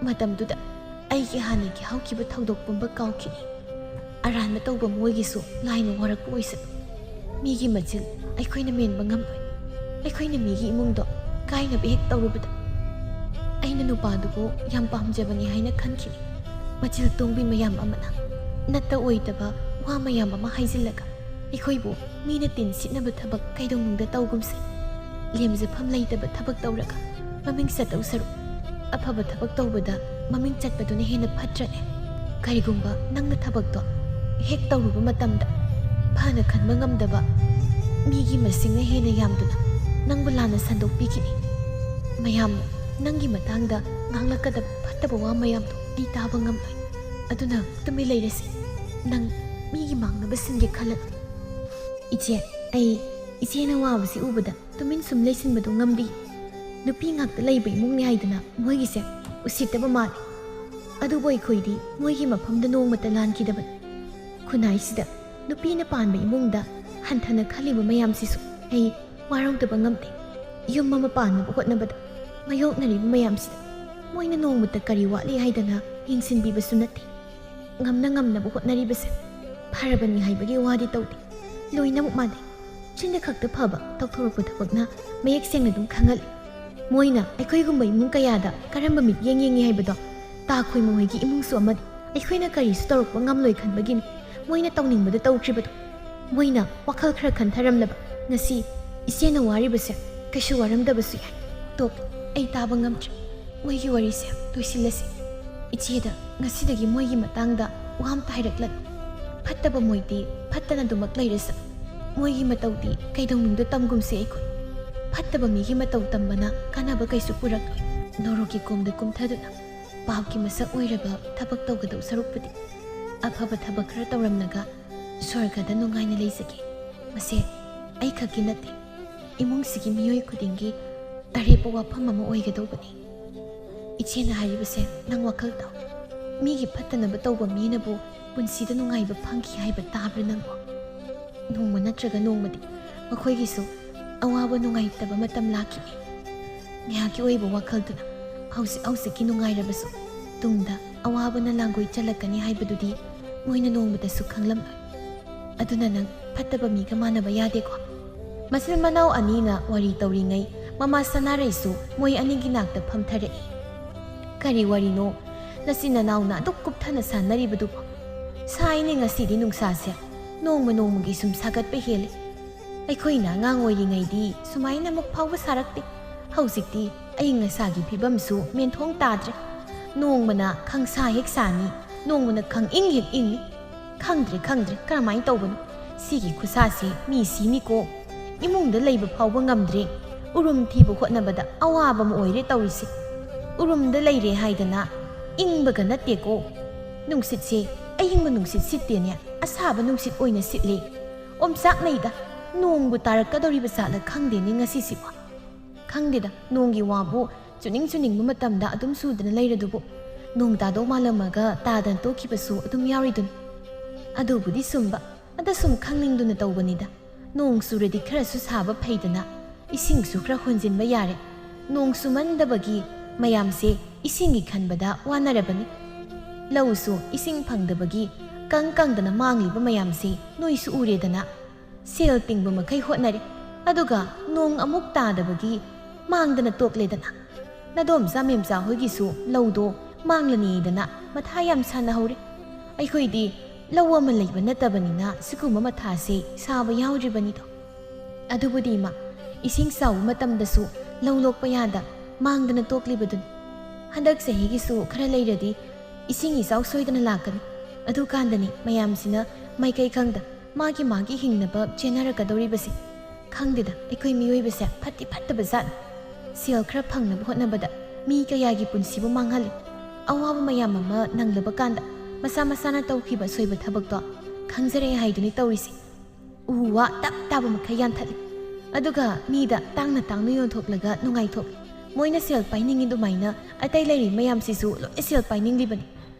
ꯃꯇꯝꯗꯨꯗ ꯑꯩꯒꯤ ꯍꯥꯟꯅꯒꯤ ꯍꯧꯈꯤꯕ ꯊꯧꯗꯣꯛ ꯄꯨꯝꯕ ꯀꯥꯎꯈꯤꯅꯤ꯫ ꯑꯔꯥꯟꯕ ꯇꯧꯕ ꯃꯣꯏꯒꯤꯁꯨ ꯂꯥꯏꯅ ꯋꯥꯔꯛꯄ ꯑꯣꯏꯁꯅꯨ꯫ ꯃꯤꯒꯤ ꯃꯆꯤꯜ ꯑꯩꯈꯣꯏꯅ ꯃꯦꯟꯕ ꯉꯝꯂꯣꯏ꯫ ꯑꯩꯈꯣꯏꯅ ꯃꯤꯒꯤ ꯏꯃꯨꯡꯗꯣ ꯀꯥꯏꯅꯕ ꯍꯦꯛ ꯇꯧꯔꯨꯕꯗ, ꯑꯩꯅ ꯅꯨꯄꯥꯗꯨꯕꯨ ꯌꯥꯝ ꯄꯥꯝꯖꯕꯅꯤ ꯍꯥꯏꯅ ꯈꯟꯈꯤꯅꯤ꯫ ꯃꯆꯤꯜ ꯇꯣꯡꯕꯤ ꯃꯌꯥꯝ ꯑꯃꯅ ꯅꯠꯇ ꯑꯣꯏꯗꯕ ꯋꯥ ꯃꯌꯥꯝ ꯑꯃ ꯍꯥꯏꯖꯤꯜꯂꯒ ꯑꯩꯈꯣꯏꯕꯨ ꯃꯤꯅ ꯇꯤꯟ ꯁꯤꯠꯅꯕ ꯊꯕꯛ ꯀꯩꯗꯧꯅꯨꯡꯗ ꯇꯧꯒꯨꯝꯁꯦ꯫ ꯂꯦꯝꯖꯐꯝ ꯂꯩꯇꯕ ꯊꯕꯛ ꯇꯧꯔꯒ ꯃꯃꯤꯡ ꯆꯠꯇꯧ ꯁꯔꯨꯛ, ꯑꯐꯕ ꯊꯕꯛ ꯇꯧꯕꯗ ꯃꯃꯤꯡ ꯆꯠꯄꯗꯨꯅ ꯍꯦꯟꯅ ꯐꯠꯇ꯭ꯔꯅꯦ? ꯀꯔꯤꯒꯨꯝꯕ ꯅꯪꯅ ꯊꯕꯛꯇꯣ ꯍꯦꯛ ꯇꯧꯔꯨꯕ ꯃꯇꯝꯗ ꯐꯅ ꯈꯟꯕ ꯉꯝꯗꯕ ꯃꯤꯒꯤ ꯃꯁꯤꯡꯅ ꯍꯦꯟꯅ ꯌꯥꯝꯗꯨꯅ ꯅꯪꯕꯨ ꯂꯥꯟꯅ ꯁꯟꯗꯣꯛꯄꯤꯈꯤꯅꯤ꯫ ꯃꯌꯥꯝꯅ ꯅꯪꯒꯤ ꯃꯇꯥꯡꯗ ꯉꯥꯡꯂꯛꯀꯗꯕ ꯐꯠꯇꯕ ꯋꯥ ꯃꯌꯥꯝꯗꯣ ꯑꯩ ꯇꯥꯕ ꯉꯝꯂꯣꯏ꯫ ꯑꯗꯨꯅ ꯇꯨꯃꯤꯟ ꯂꯩꯔꯁꯤ꯫ ꯅꯪ ꯃꯤꯒꯤ ꯃꯥꯡꯅꯕ ꯁꯤꯟꯒꯦ ꯈꯜꯂꯗꯤ꯫ ꯏꯆꯦ, ꯑꯩ ꯏꯆꯦꯅ ꯋꯥꯕꯁꯤ ꯎꯕꯗ ꯇꯨꯃꯤꯟ ꯁꯨꯝ ꯂꯩꯁꯤꯟꯕꯗꯨ ꯉꯝꯗꯦ꯫ ꯅꯨꯄꯤ ꯉꯥꯛꯇ ꯂꯩꯕ ꯏꯃꯨꯡꯅꯤ ꯍꯥꯏꯗꯅ ꯃꯣꯏꯒꯤꯁꯦ ꯎꯁꯤꯠꯇꯕ ꯃꯥꯜꯂꯤ꯫ ꯑꯗꯨꯕꯨ ꯑꯩꯈꯣꯏꯗꯤ ꯃꯣꯏꯒꯤ ꯃꯐꯝꯗ ꯅꯣꯡꯃꯇ ꯂꯥꯟꯈꯤꯗꯕꯅꯤ꯫ ꯈꯨꯟꯅꯥꯏꯁꯤꯗ ꯅꯨꯄꯤꯅ ꯄꯥꯟꯕ ꯏꯃꯨꯡꯗ ꯍꯟꯊꯅ ꯈꯜꯂꯤꯕ ꯃꯌꯥꯝꯁꯤꯁꯨ ꯑꯩ ꯋꯥꯔꯧꯗꯕ ꯉꯝꯗꯦ꯫ ꯌꯨꯝ ꯑꯃ ꯄꯥꯟꯅꯕ ꯍꯣꯠꯅꯕꯗ ꯃꯥꯌꯣꯛꯅꯔꯤꯕ ꯃꯌꯥꯝꯁꯤꯗ ꯃꯣꯏꯅ ꯅꯣꯡꯃꯇ ꯀꯔꯤ ꯋꯥꯠꯂꯤ ꯍꯥꯏꯗꯅ ꯌꯦꯡꯁꯤꯟꯕꯤꯕꯁꯨ ꯅꯠꯇꯦ꯫ ꯉꯝꯅ ꯉꯝꯅꯕ ꯍꯣꯠꯅꯔꯤꯕꯁꯦ ꯐꯔꯕꯅꯤ ꯍꯥꯏꯕꯒꯤ ꯋꯥꯗꯤ ꯇꯧꯗꯦ꯫ ꯂꯣꯏꯅꯃꯛ ꯃꯥꯟꯅꯩ꯫ ꯆꯤꯟꯗ ꯈꯛꯇ ꯐꯕ ꯇꯧꯊꯣꯔꯛꯄ ꯊꯕꯛꯅ ꯃꯌꯦꯛ ꯁꯦꯡꯅ ꯑꯗꯨꯝ ꯈꯪꯍꯜꯂꯤ꯫ ꯃꯣꯏꯅ ꯑꯩꯈꯣꯏꯒꯨꯝꯕ ꯏꯃꯨꯡ ꯀꯌꯥꯗ ꯀꯔꯝꯕ ꯃꯤꯠꯌꯦꯡ ꯌꯦꯡꯉꯤ ꯍꯥꯏꯕꯗꯣ ꯇꯥꯈꯣꯏ ꯃꯈꯣꯏꯒꯤ ꯏꯃꯨꯡꯁꯨ ꯑꯃꯅꯤ꯫ ꯑꯩꯈꯣꯏꯅ ꯀꯔꯤꯁꯨ ꯇꯧꯔꯛꯄ ꯉꯝꯂꯣꯏ ꯈꯟꯕꯒꯤꯅꯤ ꯃꯣꯏꯅ ꯇꯧꯅꯤꯡꯕꯗ ꯇꯧꯈ꯭ꯔꯤꯕꯗꯣ꯫ ꯃꯣꯏꯅ ꯋꯥꯈꯜ ꯈꯔ ꯈꯟꯊꯔꯝꯂꯕ ꯉꯁꯤ ꯏꯆꯦꯅ ꯋꯥꯔꯤꯕꯁꯦ ꯀꯩꯁꯨ ꯋꯥꯔꯝꯗꯕꯁꯨ ꯌꯥꯏ꯫ ꯇꯣꯛ, ꯑꯩ ꯇꯥꯕ ꯉꯝꯗ꯭ꯔꯦ꯫ ꯃꯣꯏꯒꯤ ꯋꯥꯔꯤꯁꯦ ꯂꯣꯏꯁꯤꯜꯂꯁꯤ꯫ ꯏꯆꯦꯗ ꯉꯁꯤꯗꯒꯤ ꯃꯣꯏꯒꯤ ꯃꯇꯥꯡꯗ ꯋꯥ ꯑꯝꯇ ꯍꯥꯏꯔꯛꯂꯅꯨ꯫ ꯐꯠꯇꯕ ꯃꯣꯏꯗꯤ ꯐꯠꯇꯅ ꯑꯗꯨꯃꯛ ꯂꯩꯔꯁꯅꯨ꯫ ꯃꯣꯏꯒꯤ ꯃꯇꯧꯗꯤ ꯀꯩꯗꯧꯅꯨꯡꯗ ꯇꯝꯒꯨꯝꯁꯦ ꯑꯩꯈꯣꯏ꯫ ꯐꯠꯇꯕ ꯃꯤꯒꯤ ꯃꯇꯧ ꯇꯝꯕꯅ ꯀꯥꯟꯅꯕ ꯀꯩꯁꯨ ꯄꯨꯔꯛꯂꯣꯏ꯫ ꯅꯣꯔꯣꯛꯀꯤ ꯀꯣꯝꯗ ꯀꯨꯝꯊꯗꯨꯅ ꯄꯥꯞꯀꯤ ꯃꯁꯛ ꯑꯣꯏꯔꯕ ꯊꯕꯛ ꯇꯧꯒꯗꯧ ꯁꯔꯨꯛꯄꯨꯗꯤ ꯑꯐꯕ ꯊꯕꯛ ꯈꯔ ꯇꯧꯔꯝꯂꯒ ꯁ꯭ꯋꯔꯒꯗ ꯅꯨꯡꯉꯥꯏꯅ ꯂꯩꯖꯒꯦ꯫ ꯃꯁꯦ ꯑꯩꯈꯛꯀꯤ ꯅꯠꯇꯦ, ꯏꯃꯨꯡꯁꯤꯒꯤ ꯃꯤꯑꯣꯏ ꯈꯨꯗꯤꯡꯒꯤ ꯑꯔꯦꯞꯄ ꯋꯥꯐꯝ ꯑꯃ ꯑꯣꯏꯒꯗꯧꯕꯅꯤ꯫ ꯏꯆꯦꯅ ꯍꯥꯏꯔꯤꯕꯁꯦ ꯅꯪ ꯋꯥꯈꯜ ꯇꯥꯎ꯫ ꯃꯤꯒꯤ ꯐꯠꯇꯅꯕ ꯇꯧꯕ ꯃꯤꯅꯕꯨ ꯄꯨꯟꯁꯤꯗ ꯅꯨꯡꯉꯥꯏꯕ ꯐꯪꯈꯤ ꯍꯥꯏꯕ ꯇꯥꯕ꯭ꯔꯥ ꯅꯪꯕꯣ? ꯅꯣꯡꯃ ꯅꯠꯇ꯭ꯔꯒ ꯅꯣꯡꯃꯗꯤ ꯃꯈꯣꯏꯒꯤꯁꯨ ꯑꯋꯥꯕ ꯅꯨꯡꯉꯥꯏꯇꯕ ꯃꯇꯝ ꯂꯥꯛꯈꯤꯅꯤ꯫ ꯉꯥꯏꯍꯥꯛꯀꯤ ꯑꯣꯏꯕ ꯋꯥꯈꯜꯗꯨꯅ ꯍꯧꯖꯤꯛ ꯍꯧꯖꯤꯛꯀꯤ ꯅꯨꯡꯉꯥꯏꯔꯕꯁꯨ ꯇꯨꯡꯗ ꯑꯋꯥꯕꯅ ꯂꯥꯡꯒꯣꯏ ꯆꯜꯂꯛꯀꯅꯤ ꯍꯥꯏꯕꯗꯨꯗꯤ ꯃꯣꯏꯅ ꯅꯣꯡꯃꯇꯁꯨ ꯈꯪꯂꯝꯂꯣꯏ꯫ ꯑꯗꯨꯅ ꯅꯪ ꯐꯠꯇꯕ ꯃꯤꯒ ꯃꯥꯟꯅꯕ ꯌꯥꯗꯦꯀꯣ꯫ ꯃꯆꯤꯟ ꯃꯅꯥꯎ ꯑꯅꯤꯅ ꯋꯥꯔꯤ ꯇꯧꯔꯤꯉꯩ ꯃꯃꯥ ꯁꯅꯥꯔꯩꯁꯨ ꯃꯣꯏ ꯑꯅꯤꯒꯤ ꯅꯥꯛꯇ ꯐꯝꯊꯔꯛꯏ꯫ "ꯀꯔꯤ ꯋꯥꯔꯤꯅꯣ? ꯅꯆꯤꯟ ꯅꯅꯥꯎꯅ ꯑꯗꯨꯛ ꯀꯨꯞꯊꯅ ꯁꯥꯟꯅꯔꯤꯕꯗꯨꯕꯨ?" "ꯁꯥꯏꯅꯦ, ꯉꯁꯤꯗꯤ ꯅꯨꯡꯁꯥꯁꯦ ꯅꯣꯡꯃ ꯅꯣꯡꯃꯒꯤ ꯁꯨꯝ ꯁꯥꯒꯠꯄ ꯍꯦꯜꯂꯦ꯫ ꯑꯩꯈꯣꯏꯅ ꯑꯉꯥꯡ ꯑꯣꯏꯔꯤꯉꯩꯗꯤ ꯁꯨꯃꯥꯏꯅ ꯑꯃꯨꯛ ꯐꯥꯎꯕ ꯁꯥꯔꯛꯇꯦ꯫ ꯍꯧꯖꯤꯛꯇꯤ ꯑꯏꯪ ꯑꯁꯥꯒꯤ ꯐꯤꯕꯝꯁꯨ ꯃꯦꯟꯊꯣꯡ ꯇꯥꯗ꯭ꯔꯦ꯫ ꯅꯣꯡꯃꯅ ꯈꯪꯁꯥ ꯍꯦꯛ ꯁꯥꯅꯤ, ꯅꯣꯡꯃꯅ ꯈꯪꯏꯪ ꯍꯦꯛ ꯏꯪꯅꯤ꯫ ꯈꯪꯗ꯭ꯔꯦ, ꯈꯪꯗ꯭ꯔꯦ, ꯀꯔꯝꯍꯥꯏꯅ ꯇꯧꯕꯅꯣ? ꯁꯤꯒꯤ ꯈꯨꯠꯁꯥꯁꯦ ꯃꯤ ꯁꯤꯅꯤꯀꯣ꯫ ꯏꯃꯨꯡꯗ ꯂꯩꯕ ꯐꯥꯎꯕ ꯉꯝꯗ꯭ꯔꯦ꯫ ꯎꯔꯨꯝ ꯊꯤꯕ ꯍꯣꯠꯅꯕꯗ ꯑꯋꯥꯕ ꯑꯃ ꯑꯣꯏꯔꯦ ꯇꯧꯔꯤꯁꯦ꯫ ꯎꯔꯨꯝꯗ ꯂꯩꯔꯦ ꯍꯥꯏꯗꯅ ꯏꯪꯕꯒ ꯅꯠꯇꯦꯀꯣ꯫ ꯅꯨꯡꯁꯤꯠꯁꯦ ꯑꯏꯪꯕ ꯅꯨꯡꯁꯤꯠ ꯁꯤꯠꯇꯦꯅꯦ, ꯑꯁꯥꯕ ꯅꯨꯡꯁꯤꯠ ꯑꯣꯏꯅ ꯁꯤꯠꯂꯦ꯫ ꯑꯣꯝꯆꯥꯛꯅꯩꯗ꯫ ꯅꯣꯡꯕꯨ ꯇꯥꯔꯛꯀꯗꯧꯔꯤꯕ ꯖꯥꯠꯂ ꯈꯪꯗꯦꯅꯦ ꯉꯁꯤꯁꯤꯕꯣ꯫ ꯈꯪꯗꯦꯗ, ꯅꯣꯡꯒꯤ ꯋꯥꯕꯨ ꯆꯨꯅꯤꯡ ꯆꯨꯅꯤꯡꯕ ꯃꯇꯝꯗ ꯑꯗꯨꯝ ꯆꯨꯗꯅ ꯂꯩꯔꯗꯨꯕꯨ, ꯅꯣꯡ ꯇꯥꯗꯧ ꯃꯥꯜꯂꯝꯃꯒ ꯇꯥꯗꯅ ꯇꯣꯛꯈꯤꯕꯁꯨ ꯑꯗꯨꯝ ꯌꯥꯎꯔꯤꯗꯨꯅꯤ꯫ ꯑꯗꯨꯕꯨꯗꯤ ꯆꯨꯝꯕ, ꯑꯗ ꯁꯨꯝ ꯈꯪꯅꯤꯡꯗꯨꯅ ꯇꯧꯕꯅꯤꯗ꯫ ꯅꯣꯡ ꯆꯨꯔꯗꯤ ꯈꯔꯁꯨ ꯁꯥꯕ ꯐꯩꯗꯅ, ꯏꯁꯤꯡꯁꯨ ꯈꯔ ꯍꯣꯟꯖꯤꯟꯕ ꯌꯥꯔꯦ꯫ ꯅꯣꯡ ꯆꯨꯃꯟꯗꯕꯒꯤ ꯃꯌꯥꯝꯁꯦ ꯏꯁꯤꯡꯒꯤ ꯈꯟꯕꯗ ꯋꯥꯅꯔꯕꯅꯤ꯫ ꯂꯧꯁꯨ ꯏꯁꯤꯡ ꯐꯪꯗꯕꯒꯤ ꯀꯪ ꯀꯪꯗꯅ ꯃꯥꯡꯂꯤꯕ ꯃꯌꯥꯝꯁꯦ ꯅꯣꯏꯁꯨ ꯎꯔꯦꯗꯅ꯫ ꯁꯦꯜ ꯇꯤꯡꯕ ꯃꯈꯩ ꯍꯣꯠꯅꯔꯦ, ꯑꯗꯨꯒ ꯅꯣꯡ ꯑꯃꯨꯛ ꯇꯥꯗꯕꯒꯤ ꯃꯥꯡꯗꯅ ꯇꯣꯛꯂꯦꯗꯅ꯫ ꯅꯗꯣꯝꯆꯥ ꯃꯦꯝꯆꯥ ꯍꯣꯏꯒꯤꯁꯨ ꯂꯧꯗꯣ ꯃꯥꯡꯂꯅꯤꯗꯅ ꯃꯊꯥ ꯌꯥꯝ ꯁꯥꯟꯅꯍꯧꯔꯦ꯫ ꯑꯩꯈꯣꯏꯗꯤ ꯂꯧ ꯑꯃ ꯂꯩꯕ ꯅꯠꯇꯕꯅꯤꯅ ꯁꯤꯒꯨꯝꯕ ꯃꯊꯥꯁꯦ ꯁꯥꯕ ꯌꯥꯎꯗ꯭ꯔꯤꯕꯅꯤꯗꯣ꯫ ꯑꯗꯨꯕꯨꯗꯤ ꯏꯃꯥ, ꯏꯁꯤꯡ ꯆꯥꯎꯕ ꯃꯇꯝꯗꯁꯨ ꯂꯧ ꯂꯣꯛꯄ ꯌꯥꯗ ꯃꯥꯡꯗꯅ ꯇꯣꯛꯂꯤꯕꯗꯨꯅꯤ꯫ ꯍꯟꯗꯛ ꯆꯍꯤꯒꯤꯁꯨ ꯈꯔ ꯂꯩꯔꯗꯤ ꯏꯁꯤꯡ ꯏꯆꯥꯎ ꯁꯣꯏꯗꯅ ꯂꯥꯛꯀꯅꯤ꯫ ꯑꯗꯨꯀꯥꯟꯗꯅꯤ ꯃꯌꯥꯝꯁꯤꯅ ꯃꯥꯏꯀꯩ ꯈꯪꯗ ꯃꯥꯒꯤ ꯃꯥꯒꯤ ꯍꯤꯡꯅꯕ ꯆꯦꯟꯅꯔꯛꯀꯗꯧꯔꯤꯕꯁꯦ꯫ ꯈꯪꯗꯦꯗ, ꯑꯩꯈꯣꯏ ꯃꯤꯑꯣꯏꯕꯁꯦ ꯐꯠꯇꯤ ꯐꯠꯇꯕ ꯖꯥꯠꯅꯤ꯫ ꯁꯦꯜ ꯈꯔ ꯐꯪꯅꯕ ꯍꯣꯠꯅꯕꯗ ꯃꯤ ꯀꯌꯥꯒꯤ ꯄꯨꯟꯁꯤꯕꯨ ꯃꯥꯡꯍꯜꯂꯤ꯫ ꯑꯋꯥꯕ ꯃꯌꯥꯝ ꯑꯃ ꯅꯪꯂꯕ ꯀꯥꯟꯗ ꯃꯁꯥ ꯃꯁꯥꯅ ꯇꯧꯈꯤꯕ ꯑꯁꯣꯏꯕ ꯊꯕꯛꯇꯣ ꯈꯪꯖꯔꯦ ꯍꯥꯏꯗꯨꯅꯤ ꯇꯧꯔꯤꯁꯦ꯫ ꯎ ꯋꯥ ꯇꯞ ꯇꯥꯕ ꯃꯈꯩ ꯌꯥꯟꯊꯠꯂꯤ꯫ ꯑꯗꯨꯒ ꯃꯤꯗ ꯇꯥꯡꯅ ꯇꯥꯡꯅ ꯌꯣꯟꯊꯣꯛꯂꯒ ꯅꯨꯡꯉꯥꯏꯊꯣꯛꯂꯤ꯫ ꯃꯣꯏꯅ ꯁꯦꯜ ꯄꯥꯏꯅꯤꯡꯉꯤ ꯑꯗꯨꯃꯥꯏꯅ ꯑꯇꯩ ꯂꯩꯔꯤ ꯃꯌꯥꯝꯁꯤꯁꯨ ꯂꯣꯏꯅ ꯁꯦꯜ ꯄꯥꯏꯅꯤꯡꯂꯤꯕꯅꯤ꯫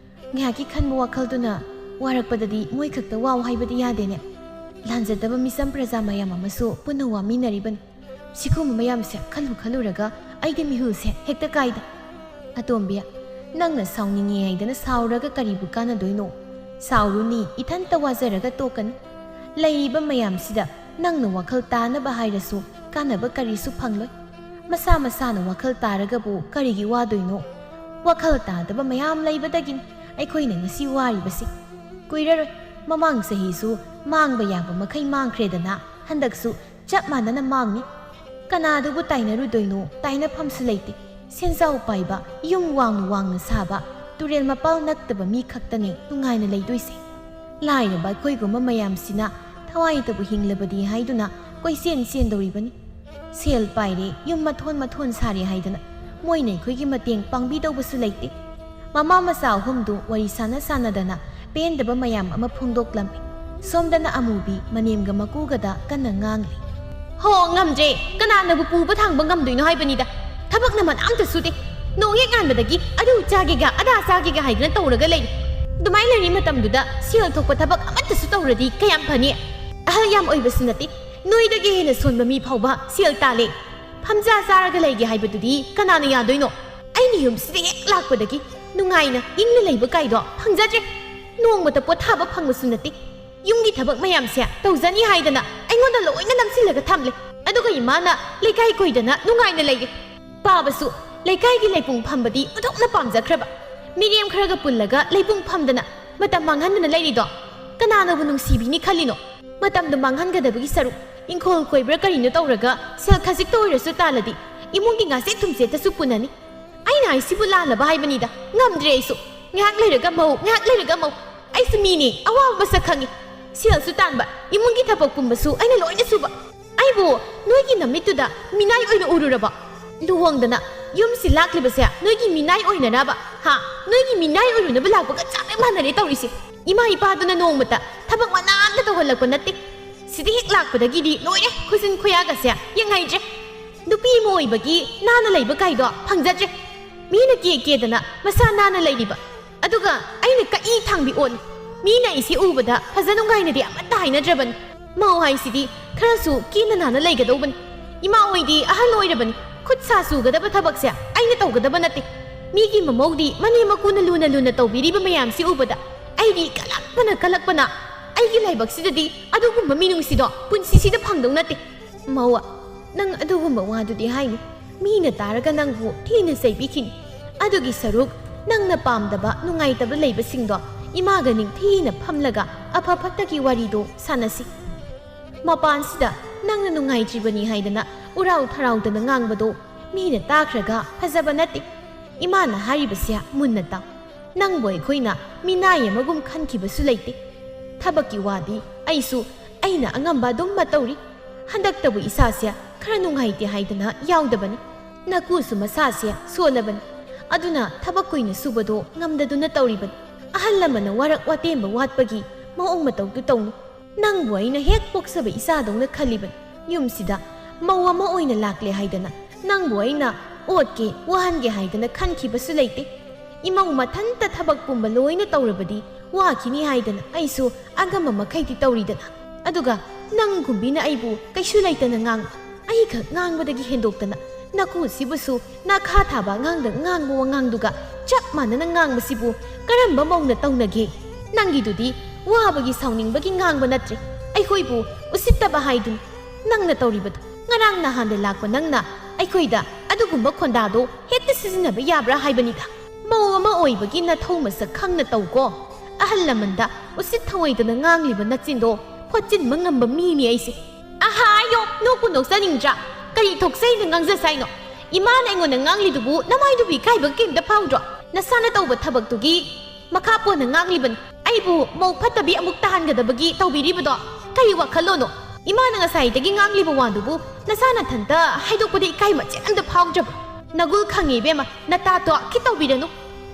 ꯉꯥꯏꯍꯥꯛꯀꯤ ꯈꯟꯕ ꯋꯥꯈꯜꯗꯨꯅ ꯋꯥꯔꯛꯄꯗꯗꯤ ꯃꯣꯏ ꯈꯛꯇ ꯋꯥꯎ ꯍꯥꯏꯕꯗꯤ ꯌꯥꯗꯦꯅꯦ꯫ ꯂꯥꯟꯖꯗꯕ ꯃꯤꯆꯝ ꯄ꯭ꯔꯖꯥ ꯃꯌꯥꯝ ꯑꯃꯁꯨ ꯄꯨꯟꯅ ꯋꯥꯃꯤꯟꯅꯔꯤꯕꯅꯤ꯫ ꯁꯤꯒꯨꯝꯕ ꯃꯌꯥꯝꯁꯦ ꯈꯜꯂꯨ ꯈꯜꯂꯨꯔꯒ ꯑꯩꯗꯤ ꯃꯤꯍꯨꯜꯁꯦ ꯍꯦꯛꯇ ꯀꯥꯏꯗ꯫ ꯑꯇꯣꯝꯕꯤ, ꯅꯪꯅ ꯁꯥꯎꯅꯤꯡꯉꯦ ꯍꯥꯏꯗꯅ ꯁꯥꯎꯔꯒ ꯀꯔꯤꯕꯨ ꯀꯥꯟꯅꯗꯣꯏꯅꯣ? ꯁꯥꯎꯔꯨꯅꯤ, ꯏꯊꯟꯇ ꯋꯥꯖꯔꯒ ꯇꯣꯛꯀꯅꯤ꯫ ꯂꯩꯔꯤꯕ ꯃꯌꯥꯝꯁꯤꯗ ꯅꯪꯅ ꯋꯥꯈꯜ ꯇꯥꯅꯕ ꯍꯥꯏꯔꯁꯨ ꯀꯥꯟꯅꯕ ꯀꯔꯤꯁꯨ ꯐꯪꯂꯣꯏ꯫ ꯃꯁꯥ ꯃꯁꯥꯅ ꯋꯥꯈꯜ ꯇꯥꯔꯒꯕꯨ ꯀꯔꯤꯒꯤ ꯋꯥꯗꯣꯏꯅꯣ? ꯋꯥꯈꯜ ꯇꯥꯗꯕ ꯃꯌꯥꯝ ꯂꯩꯕꯗꯒꯤꯅꯤ ꯑꯩꯈꯣꯏꯅ ꯉꯁꯤ ꯋꯥꯔꯤꯕꯁꯤ꯫ ꯀꯨꯏꯔꯔꯣꯏ, ꯃꯃꯥꯡ ꯆꯍꯤꯁꯨ ꯃꯥꯡꯕ ꯌꯥꯕ ꯃꯈꯩ ꯃꯥꯡꯈ꯭ꯔꯦꯗꯅ, ꯍꯟꯗꯛꯁꯨ ꯆꯞ ꯃꯥꯟꯅꯅ ꯃꯥꯡꯅꯤ꯫ ꯀꯅꯥꯗꯨꯕꯨ ꯇꯥꯏꯅꯔꯨꯗꯣꯏꯅꯣ? ꯇꯥꯏꯅꯐꯝꯁꯨ ꯂꯩꯇꯦ꯫ ꯁꯦꯟꯖꯥꯎ ꯄꯥꯏꯕ, ꯌꯨꯝ ꯋꯥꯡꯅ ꯋꯥꯡꯅ ꯁꯥꯕ, ꯇꯨꯔꯦꯜ ꯃꯄꯥꯜ ꯅꯛꯇꯕ ꯃꯤ ꯈꯛꯇꯅꯤ ꯅꯨꯡꯉꯥꯏꯅ ꯂꯩꯗꯣꯏꯁꯦ꯫ ꯂꯥꯏꯔꯕ ꯑꯩꯈꯣꯏꯒꯨꯝꯕ ꯃꯌꯥꯝꯁꯤꯅ ꯊꯋꯥꯏꯇꯕꯨ ꯍꯤꯡꯂꯕꯗꯤ ꯍꯥꯏꯗꯨꯅ ꯀꯣꯏꯆꯦꯟ ꯆꯦꯟꯗꯧꯔꯤꯕꯅꯤ꯫ ꯁꯦꯜ ꯄꯥꯏꯔꯦ, ꯌꯨꯝ ꯃꯊꯣꯟ ꯃꯊꯣꯟ ꯁꯥꯔꯦ ꯍꯥꯏꯗꯅ ꯃꯣꯏꯅ ꯑꯩꯈꯣꯏꯒꯤ ꯃꯇꯦꯡ ꯄꯥꯡꯕꯤꯗꯧꯕꯁꯨ ꯂꯩꯇꯦ꯫ ꯃꯃꯥ ꯃꯆꯥ ꯑꯍꯨꯝꯗꯨ ꯋꯥꯔꯤ ꯁꯥꯟꯅ ꯁꯥꯟꯅꯗꯅ ꯄꯦꯟꯗꯕ ꯃꯌꯥꯝ ꯑꯃ ꯐꯣꯡꯗꯣꯛꯂꯝꯃꯤ꯫ ꯁꯣꯝꯗꯅ ꯑꯃꯨꯕꯤ ꯃꯅꯦꯝꯒ ꯃꯀꯨꯒꯗ ꯀꯟꯅ ꯉꯥꯡꯂꯤ꯫ ꯍꯣ, ꯉꯝꯗ꯭ꯔꯦ꯫ ꯀꯅꯥꯅꯕꯨ ꯄꯨꯕ ꯊꯥꯡꯕ ꯉꯝꯗꯣꯏꯅꯣ ꯍꯥꯏꯕꯅꯤꯗ꯫ ꯊꯕꯛꯅ ꯃꯅꯥ ꯑꯝꯇ ꯁꯨꯗꯦ꯫ ꯅꯣꯡ ꯍꯦꯛ ꯉꯥꯟꯕꯗꯒꯤ ꯑꯗꯨ ꯆꯥꯒꯦꯒ ꯑꯗꯥ ꯆꯥꯒꯦꯒ ꯍꯥꯏꯗꯅ ꯇꯧꯔꯒ ꯂꯩ꯫ ꯑꯗꯨꯃꯥꯏꯅ ꯂꯩꯔꯤ ꯃꯇꯝꯗꯨꯗ ꯁꯦꯜ ꯊꯣꯛꯄ ꯊꯕꯛ ꯑꯃꯠꯇꯁꯨ ꯇꯧꯔꯗꯤ ꯀꯌꯥꯝ ꯐꯅꯤ? ꯑꯍꯜ ꯌꯥꯝ ꯑꯣꯏꯕꯁꯨ ꯅꯠꯇꯦ꯫ ꯅꯣꯏꯗꯒꯤ ꯍꯦꯟꯅ ꯁꯣꯟꯕ ꯃꯤ ꯐꯥꯎꯕ ꯁꯦꯜ ꯇꯥꯜꯂꯦ꯫ ꯐꯝꯖꯥ ꯆꯥꯔꯒ ꯂꯩꯒꯦ ꯍꯥꯏꯕꯗꯨꯗꯤ ꯀꯅꯥꯅ ꯌꯥꯗꯣꯏꯅꯣ? ꯑꯩꯅ ꯌꯨꯝꯁꯤꯗ ꯍꯦꯛ ꯂꯥꯛꯄꯗꯒꯤ ꯅꯨꯡꯉꯥꯏꯅ ꯏꯪꯅ ꯂꯩꯕ ꯀꯥꯏꯗꯣ ꯐꯪꯖꯗ꯭ꯔꯦ꯫ ꯅꯣꯡꯃꯇ ꯄꯣꯊꯥꯕ ꯐꯪꯕꯁꯨ ꯅꯠꯇꯦ꯫ ꯌꯨꯝꯒꯤ ꯊꯕꯛ ꯃꯌꯥꯝꯁꯦ ꯇꯧꯖꯅꯤ ꯍꯥꯏꯗꯅ ꯑꯩꯉꯣꯟꯗ ꯂꯣꯏꯅ ꯅꯝꯁꯤꯜꯂꯒ ꯊꯝꯂꯦ꯫ ꯑꯗꯨꯒ ꯏꯃꯥꯅ ꯂꯩꯀꯥꯏ ꯀꯣꯏꯗꯅ ꯅꯨꯡꯉꯥꯏꯅ ꯂꯩꯔꯦ꯫ ꯄꯥꯕꯁꯨ ꯂꯩꯀꯥꯏꯒꯤ ꯂꯩꯄꯨꯡ ꯐꯝꯕꯗꯤ ꯑꯣꯟꯊꯣꯛꯅ ꯄꯥꯝꯖꯈ꯭ꯔꯕ꯫ ꯃꯤꯔꯦꯝ ꯈꯔꯒ ꯄꯨꯜꯂꯒ ꯂꯩꯄꯨꯡ ꯐꯝꯗꯅ ꯃꯇꯝ ꯃꯥꯡꯍꯟꯗꯅ ꯂꯩꯔꯤꯗꯣ ꯀꯅꯥꯅꯕꯨ ꯅꯨꯡꯁꯤꯕꯤꯅꯤ ꯈꯜꯂꯤꯅꯣ? ꯃꯇꯝꯗꯣ ꯃꯥꯡꯍꯟꯒꯗꯕꯒꯤ ꯁꯔꯨꯛ ꯏꯪꯈꯣꯜ ꯀꯣꯏꯕ꯭ꯔꯥ ꯀꯔꯤꯅꯣ ꯇꯧꯔꯒ ꯁꯦꯜ ꯈꯖꯤꯛꯇ ꯑꯣꯏꯔꯁꯨ ꯇꯥꯜꯂꯗꯤ ꯏꯃꯨꯡꯒꯤ ꯉꯥꯆꯦꯠ ꯊꯨꯝꯆꯦꯠꯇꯁꯨ ꯄꯨꯅꯅꯤ꯫ ꯑꯩꯅ ꯍꯥꯏꯁꯤꯕꯨ ꯂꯥꯜꯂꯕ ꯍꯥꯏꯕꯅꯤꯗ꯫ ꯉꯝꯗ꯭ꯔꯦ ꯑꯩꯁꯨ꯫ ꯉꯥꯏꯍꯥꯛ ꯂꯩꯔꯒ ꯃꯧ, ꯉꯥꯏꯍꯥꯛ ꯂꯩꯔꯒ ꯃꯧ꯫ ꯑꯩꯁꯨ ꯃꯤꯅꯤ, ꯑꯋꯥꯕ ꯃꯁꯛ ꯈꯪꯉꯤ꯫ ꯁꯦꯜꯁꯨ ꯇꯥꯟꯕ, ꯏꯃꯨꯡꯒꯤ ꯊꯕꯛ ꯄꯨꯝꯕꯁꯨ ꯑꯩꯅ ꯂꯣꯏꯅ ꯁꯨꯕ꯫ ꯑꯩꯕꯨ ꯅꯣꯏꯒꯤ ꯅꯃꯤꯠꯇꯨꯗ ꯃꯤꯅꯥꯏ ꯑꯣꯏꯅ ꯎꯔꯨꯔꯕꯣ? ꯂꯨꯍꯣꯡꯗꯅ ꯌꯨꯝꯁꯤ ꯂꯥꯛꯂꯤꯕꯁꯦ ꯅꯣꯏꯒꯤ ꯃꯤꯅꯥꯏ ꯑꯣꯏꯅꯅꯕ, ꯍꯥ? ꯅꯣꯏꯒꯤ ꯃꯤꯅꯥꯏ ꯑꯣꯏꯔꯨꯅꯕ ꯂꯥꯛꯄꯒ ꯆꯞ ꯍꯦꯛ ꯃꯥꯟꯅꯔꯦ ꯇꯧꯔꯤꯁꯦ꯫ ꯏꯃꯥ ꯏꯄꯥꯗꯨꯅ ꯅꯣꯡꯃꯇ ꯊꯕꯛ ꯃꯅꯥ ꯑꯝꯇ ꯇꯧꯍꯜꯂꯛꯄ ꯅꯠꯇꯦ꯫ ꯁꯤꯗ ꯍꯦꯛ ꯂꯥꯛꯄꯗꯒꯤꯗꯤ ꯂꯣꯏꯔꯦ, ꯈꯨꯖꯤꯟ ꯈꯨꯌꯥꯒꯁꯦ ꯌꯦꯡꯍꯩꯗ꯭ꯔꯦ꯫ ꯅꯨꯄꯤ ꯑꯃ ꯑꯣꯏꯕꯒꯤ ꯅꯥꯟꯅ ꯂꯩꯕ ꯀꯥꯏꯗꯣ ꯐꯪꯖꯗ꯭ꯔꯦ꯫ ꯃꯤꯅ ꯀꯦ ꯀꯦꯗꯅ ꯃꯁꯥ ꯅꯥꯟꯅ ꯂꯩꯔꯤꯕ ꯑꯗꯨꯒ ꯑꯩꯅ ꯀꯛꯏ ꯊꯥꯡꯕꯤ ꯑꯣꯜꯂꯤ꯫ ꯃꯤꯅ ꯑꯩꯁꯤ ꯎꯕꯗ ꯐꯖ ꯅꯨꯡꯉꯥꯏꯅꯗꯤ ꯑꯃꯠꯇ ꯍꯥꯏꯅꯗ꯭ꯔꯕꯅꯤ꯫ ꯃꯧ ꯍꯥꯏꯁꯤꯗꯤ ꯈꯔꯁꯨ ꯀꯦꯅ ꯅꯥꯟꯅ ꯂꯩꯒꯗꯧꯕꯅꯤ꯫ ꯏꯃꯥ ꯍꯣꯏꯗꯤ ꯑꯍꯜ ꯑꯣꯏꯔꯕꯅꯤ꯫ ꯈꯨꯠ ꯁꯥ ꯆꯨꯒꯗꯕ ꯊꯕꯛꯁꯦ ꯑꯩꯅ ꯇꯧꯒꯗꯕ ꯅꯠꯇꯦ꯫ ꯃꯤꯒꯤ ꯃꯃꯧꯗꯤ ꯃꯅꯦꯝ ꯃꯀꯨꯅ ꯂꯨꯅ ꯂꯨꯅ ꯇꯧꯕꯤꯔꯤꯕ ꯃꯌꯥꯝꯁꯤ ꯎꯕꯗ ꯑꯩꯗꯤ ꯀꯜꯂꯛꯄꯅ ꯀꯜꯂꯛꯄꯅ꯫ ꯑꯩꯒꯤ ꯂꯥꯏꯕꯛꯁꯤꯗꯗꯤ ꯑꯗꯨꯒꯨꯝꯕ ꯃꯤꯅꯨꯡꯁꯤꯗꯣ ꯄꯨꯟꯁꯤꯁꯤꯗ ꯐꯪꯗꯧ ꯅꯠꯇꯦ꯫ ꯃꯧ, ꯅꯪ ꯑꯗꯨꯒꯨꯝꯕ ꯋꯥꯗꯨꯗꯤ ꯍꯥꯏꯅꯨ꯫ ꯃꯤꯅ ꯇꯥꯔꯒ ꯅꯪꯕꯨ ꯊꯤꯅ ꯆꯩꯕꯤꯈꯤꯅꯤ꯫ ꯑꯗꯨꯒꯤ ꯁꯔꯨꯛ ꯅꯪꯅ ꯄꯥꯝꯗꯕ ꯅꯨꯡꯉꯥꯏꯇꯕ ꯂꯩꯕꯁꯤꯡꯗꯣ ꯏꯃꯥꯒ ꯅꯤꯡꯊꯤꯅ ꯐꯝꯂꯒ ꯑꯐ ꯐꯠꯇꯒꯤ ꯋꯥꯔꯤꯗꯣ ꯁꯥꯟꯅꯁꯤ꯫ ꯃꯄꯥꯟꯁꯤꯗ ꯅꯪꯅ ꯅꯨꯡꯉꯥꯏꯇ꯭ꯔꯤꯕꯅꯤ ꯍꯥꯏꯗꯅ ꯎꯔꯥꯎ ꯊꯔꯥꯎꯗꯅ ꯉꯥꯡꯕꯗꯣ ꯃꯤꯅ ꯇꯥꯈ꯭ꯔꯒ ꯐꯖꯕ ꯅꯠꯇꯦ꯫ ꯏꯃꯥꯅ ꯍꯥꯏꯔꯤꯕꯁꯦ ꯃꯨꯟꯅ ꯇꯥꯎ꯫ ꯅꯪꯕꯨ ꯑꯩꯈꯣꯏꯅ ꯃꯤꯅꯥꯏ ꯑꯃꯒꯨꯝ ꯈꯟꯈꯤꯕꯁꯨ ꯂꯩꯇꯦ꯫ ꯊꯕꯛꯀꯤ ꯋꯥꯗꯤ ꯑꯩꯁꯨ ꯑꯩꯅ ꯑꯉꯝꯕ ꯑꯗꯨꯝ ꯃꯇꯧꯔꯤ꯫ ꯍꯟꯗꯛꯇꯕꯨ ꯏꯁꯥꯁꯦ ꯈꯔ ꯅꯨꯡꯉꯥꯏꯇꯦ ꯍꯥꯏꯗꯅ ꯌꯥꯎꯗꯕꯅꯤ꯫ ꯅꯀꯨꯁꯨ ꯃꯁꯥꯁꯦ ꯁꯣꯜꯂꯕꯅꯤ꯫ ꯑꯗꯨꯅ ꯊꯕꯛ ꯀꯨꯏꯅ ꯁꯨꯕꯗꯣ ꯉꯝꯗꯗꯨꯅ ꯇꯧꯔꯤꯕꯅꯤ꯫ ꯑꯍꯜ ꯂꯃꯟꯅ ꯋꯥꯔꯛ ꯋꯥꯇꯦꯝꯕ ꯋꯥꯠꯄꯒꯤ ꯃꯑꯣꯡ ꯃꯇꯧꯗꯨ ꯇꯧꯅꯨ꯫ ꯅꯪꯕꯨ ꯑꯩꯅ ꯍꯦꯛ ꯄꯣꯛꯆꯕ ꯏꯆꯥꯗꯧꯅ ꯈꯜꯂꯤꯕꯅꯤ꯫ ꯌꯨꯝꯁꯤꯗ ꯃꯧ ꯑꯃ ꯑꯣꯏꯅ ꯂꯥꯛꯂꯦ ꯍꯥꯏꯗꯅ ꯅꯪꯕꯨ ꯑꯩꯅ ꯑꯣꯠꯀꯦ, ꯋꯥꯍꯟꯒꯦ ꯍꯥꯏꯗꯅ ꯈꯟꯈꯤꯕꯁꯨ ꯂꯩꯇꯦ꯫ ꯏꯃꯧ ꯃꯊꯟꯇ ꯊꯕꯛ ꯄꯨꯝꯕ ꯂꯣꯏꯅ ꯇꯧꯔꯕꯗꯤ ꯋꯥꯈꯤꯅꯤ ꯍꯥꯏꯗꯅ ꯑꯩꯁꯨ ꯑꯉꯝꯕ ꯃꯈꯩꯗꯤ ꯇꯧꯔꯤꯗꯅ꯫ ꯑꯗꯨꯒ ꯅꯪꯒꯨꯝꯕꯤꯅ ꯑꯩꯕꯨ ꯀꯩꯁꯨ ꯂꯩꯇꯅ ꯉꯥꯡꯕ, ꯑꯩꯈꯛ ꯉꯥꯡꯕꯗꯒꯤ ꯍꯦꯟꯗꯣꯛꯇꯅ ꯅꯀꯨꯁꯤꯕꯨꯁꯨ ꯅꯈꯥ ꯊꯥꯕ ꯑꯉꯥꯡꯗ ꯉꯥꯡꯕ ꯋꯥꯉꯥꯡꯗꯨꯒ ꯆꯞ ꯃꯥꯟꯅꯅ ꯉꯥꯡꯕꯁꯤꯕꯨ ꯀꯔꯝꯕ ꯃꯧꯅ ꯇꯧꯅꯒꯦ? ꯅꯪꯒꯤꯗꯨꯗꯤ ꯋꯥꯕꯒꯤ ꯁꯥꯎꯅꯤꯡꯕꯒꯤ ꯉꯥꯡꯕ ꯅꯠꯇ꯭ꯔꯦ, ꯑꯩꯈꯣꯏꯕꯨ ꯎꯁꯤꯠꯇꯕ ꯍꯥꯏꯗꯨꯅꯤ꯫ ꯅꯪꯅ ꯇꯧꯔꯤꯕꯗꯣ, ꯉꯔꯥꯡ ꯅꯍꯥꯟꯗ ꯂꯥꯛꯄ ꯅꯪꯅ ꯑꯩꯈꯣꯏꯗ ꯑꯗꯨꯒꯨꯝꯕ ꯈꯣꯟꯗꯥꯗꯣ ꯍꯦꯛꯇ ꯁꯤꯖꯤꯟꯅꯕ ꯌꯥꯕ꯭ꯔꯥ ꯍꯥꯏꯕꯅꯤꯗ꯫ ꯃꯧ ꯑꯃ ꯑꯣꯏꯕꯒꯤ ꯅꯊꯧ ꯃꯁꯛ ꯈꯪꯅ ꯇꯧꯀꯣ꯫ ꯑꯍꯜ ꯂꯃꯟꯗ ꯎꯁꯤꯠ ꯊꯑꯣꯏꯗꯅ ꯉꯥꯡꯂꯤꯕ ꯅꯆꯤꯟꯗꯣ ꯐꯣꯠꯆꯤꯟꯕ ꯉꯝꯕ ꯃꯤꯅꯤ ꯑꯩꯁꯦ꯫ ꯑꯍꯥꯌꯣ, ꯅꯣꯛꯄꯨ ꯅꯣꯛꯆꯅꯤꯡꯗ꯭ꯔꯥ? ꯀꯔꯤ ꯊꯣꯛꯆꯩꯅ ꯉꯥꯡꯖꯁ ꯍꯥꯏꯅꯣ? ꯏꯃꯥꯅ ꯑꯩꯉꯣꯟꯗ ꯉꯥꯡꯂꯤꯗꯨꯕꯨ ꯅꯃꯥꯏꯗꯨꯕꯨ ꯏꯀꯥꯏꯕ ꯀꯩꯝꯇ ꯐꯥꯎꯗ꯭ꯔꯣ? ꯅꯁꯥꯅ ꯇꯧꯕ ꯊꯕꯛꯇꯨꯒꯤ ꯃꯈꯥ ꯄꯣꯟꯅ ꯉꯥꯡꯂꯤꯕꯅꯤ꯫ ꯑꯩꯕꯨ ꯃꯧ ꯐꯠꯇꯕꯤ ꯑꯃꯨꯛ ꯇꯥꯍꯟꯒꯗꯕꯒꯤ ꯇꯧꯕꯤꯔꯤꯕꯗꯣ ꯀꯔꯤ ꯋꯥꯈꯜꯂꯣꯟꯅꯣ? ꯏꯃꯥꯅ ꯉꯁꯥꯏꯗꯒꯤ ꯉꯥꯡꯂꯤꯕ ꯋꯥꯗꯨꯕꯨ ꯅꯁꯥ ꯅꯊꯟꯇ ꯍꯥꯏꯗꯣꯛꯄꯗ ꯏꯀꯥꯏ ꯃꯆꯦꯠ ꯑꯝꯇ ꯐꯥꯎꯗ꯭ꯔꯕ? ꯅꯒꯨꯜ ꯈꯪꯉꯤ ꯏꯕꯦꯝꯃ, ꯅꯇꯥ ꯇꯣꯛꯀꯤ ꯇꯧꯕꯤꯔꯅꯨ꯫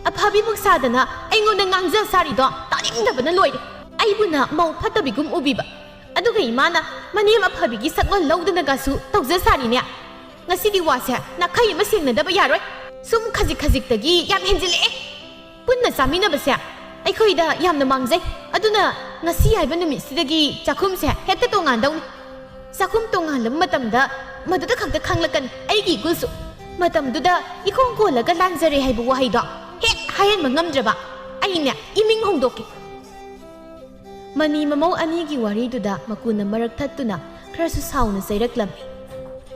ꯑꯐꯕꯤꯃꯨꯛ ꯁꯥꯗꯅ ꯑꯩꯉꯣꯟꯗ ꯉꯥꯡꯖ ꯁꯥꯔꯤꯗꯣ ꯇꯥꯅꯤꯡꯗꯕꯅ ꯂꯣꯏꯔꯦ꯫ ꯑꯩꯕꯨꯅ ꯃꯧ ꯐꯠꯇꯕꯤꯒꯨꯝ ꯎꯕꯤꯕ, ꯑꯗꯨꯒ ꯏꯃꯥꯅ ꯃꯅꯦꯝ ꯑꯐꯕꯤꯒꯤ ꯁꯛꯂꯣꯟ ꯂꯧꯗꯅꯒꯁꯨ ꯇꯧꯖ ꯁꯥꯔꯤꯅꯦ꯫ ꯉꯁꯤꯗꯤ ꯋꯥꯁꯦ ꯅꯥꯈꯩ ꯑꯃ ꯁꯦꯡꯅꯗꯕ ꯌꯥꯔꯣꯏ꯫ ꯁꯨꯝ ꯈꯖꯤꯛ ꯈꯖꯤꯛꯇꯒꯤ ꯌꯥꯝ ꯍꯦꯟꯖꯤꯜꯂꯛꯑꯦ꯫ ꯄꯨꯟꯅ ꯆꯥꯃꯤꯟꯅꯕꯁꯦ ꯑꯩꯈꯣꯏꯗ ꯌꯥꯝꯅ ꯃꯥꯡꯖꯩ꯫ ꯑꯗꯨꯅ ꯉꯁꯤ ꯍꯥꯏꯕ ꯅꯨꯃꯤꯠꯁꯤꯗꯒꯤ ꯆꯥꯛꯈꯨꯝꯁꯦ ꯍꯦꯛꯇ ꯇꯣꯉꯥꯟꯗꯧꯅꯤ꯫ ꯆꯥꯛꯈꯨꯝ ꯇꯣꯉꯥꯜꯂꯕ ꯃꯇꯝꯗ ꯃꯗꯨꯗ ꯈꯛꯇ ꯈꯪꯂꯛꯀꯅꯤ ꯑꯩꯒꯤ ꯏꯒꯨꯜꯁꯨ꯫ ꯃꯇꯝꯗꯨꯗ ꯏꯈꯣꯡ ꯀꯣꯜꯂꯒ ꯂꯥꯟꯖꯔꯦ ꯍꯥꯏꯕ ꯋꯥꯍꯩꯗꯣ ꯍꯦꯛ ꯍꯥꯏꯍꯟꯕ ꯉꯝꯗ꯭ꯔꯕ ꯑꯩꯅꯦ ꯏꯃꯤꯡ ꯍꯣꯡꯗꯣꯛꯀꯦ꯫ ꯃꯅꯤ ꯃꯃꯧ ꯑꯅꯤꯒꯤ ꯋꯥꯔꯤꯗꯨꯗ ꯃꯀꯨꯅ ꯃꯔꯛ ꯊꯠꯇꯨꯅ ꯈꯔꯁꯨ ꯁꯥꯎꯅ ꯆꯩꯔꯛꯂꯝꯃꯤ꯫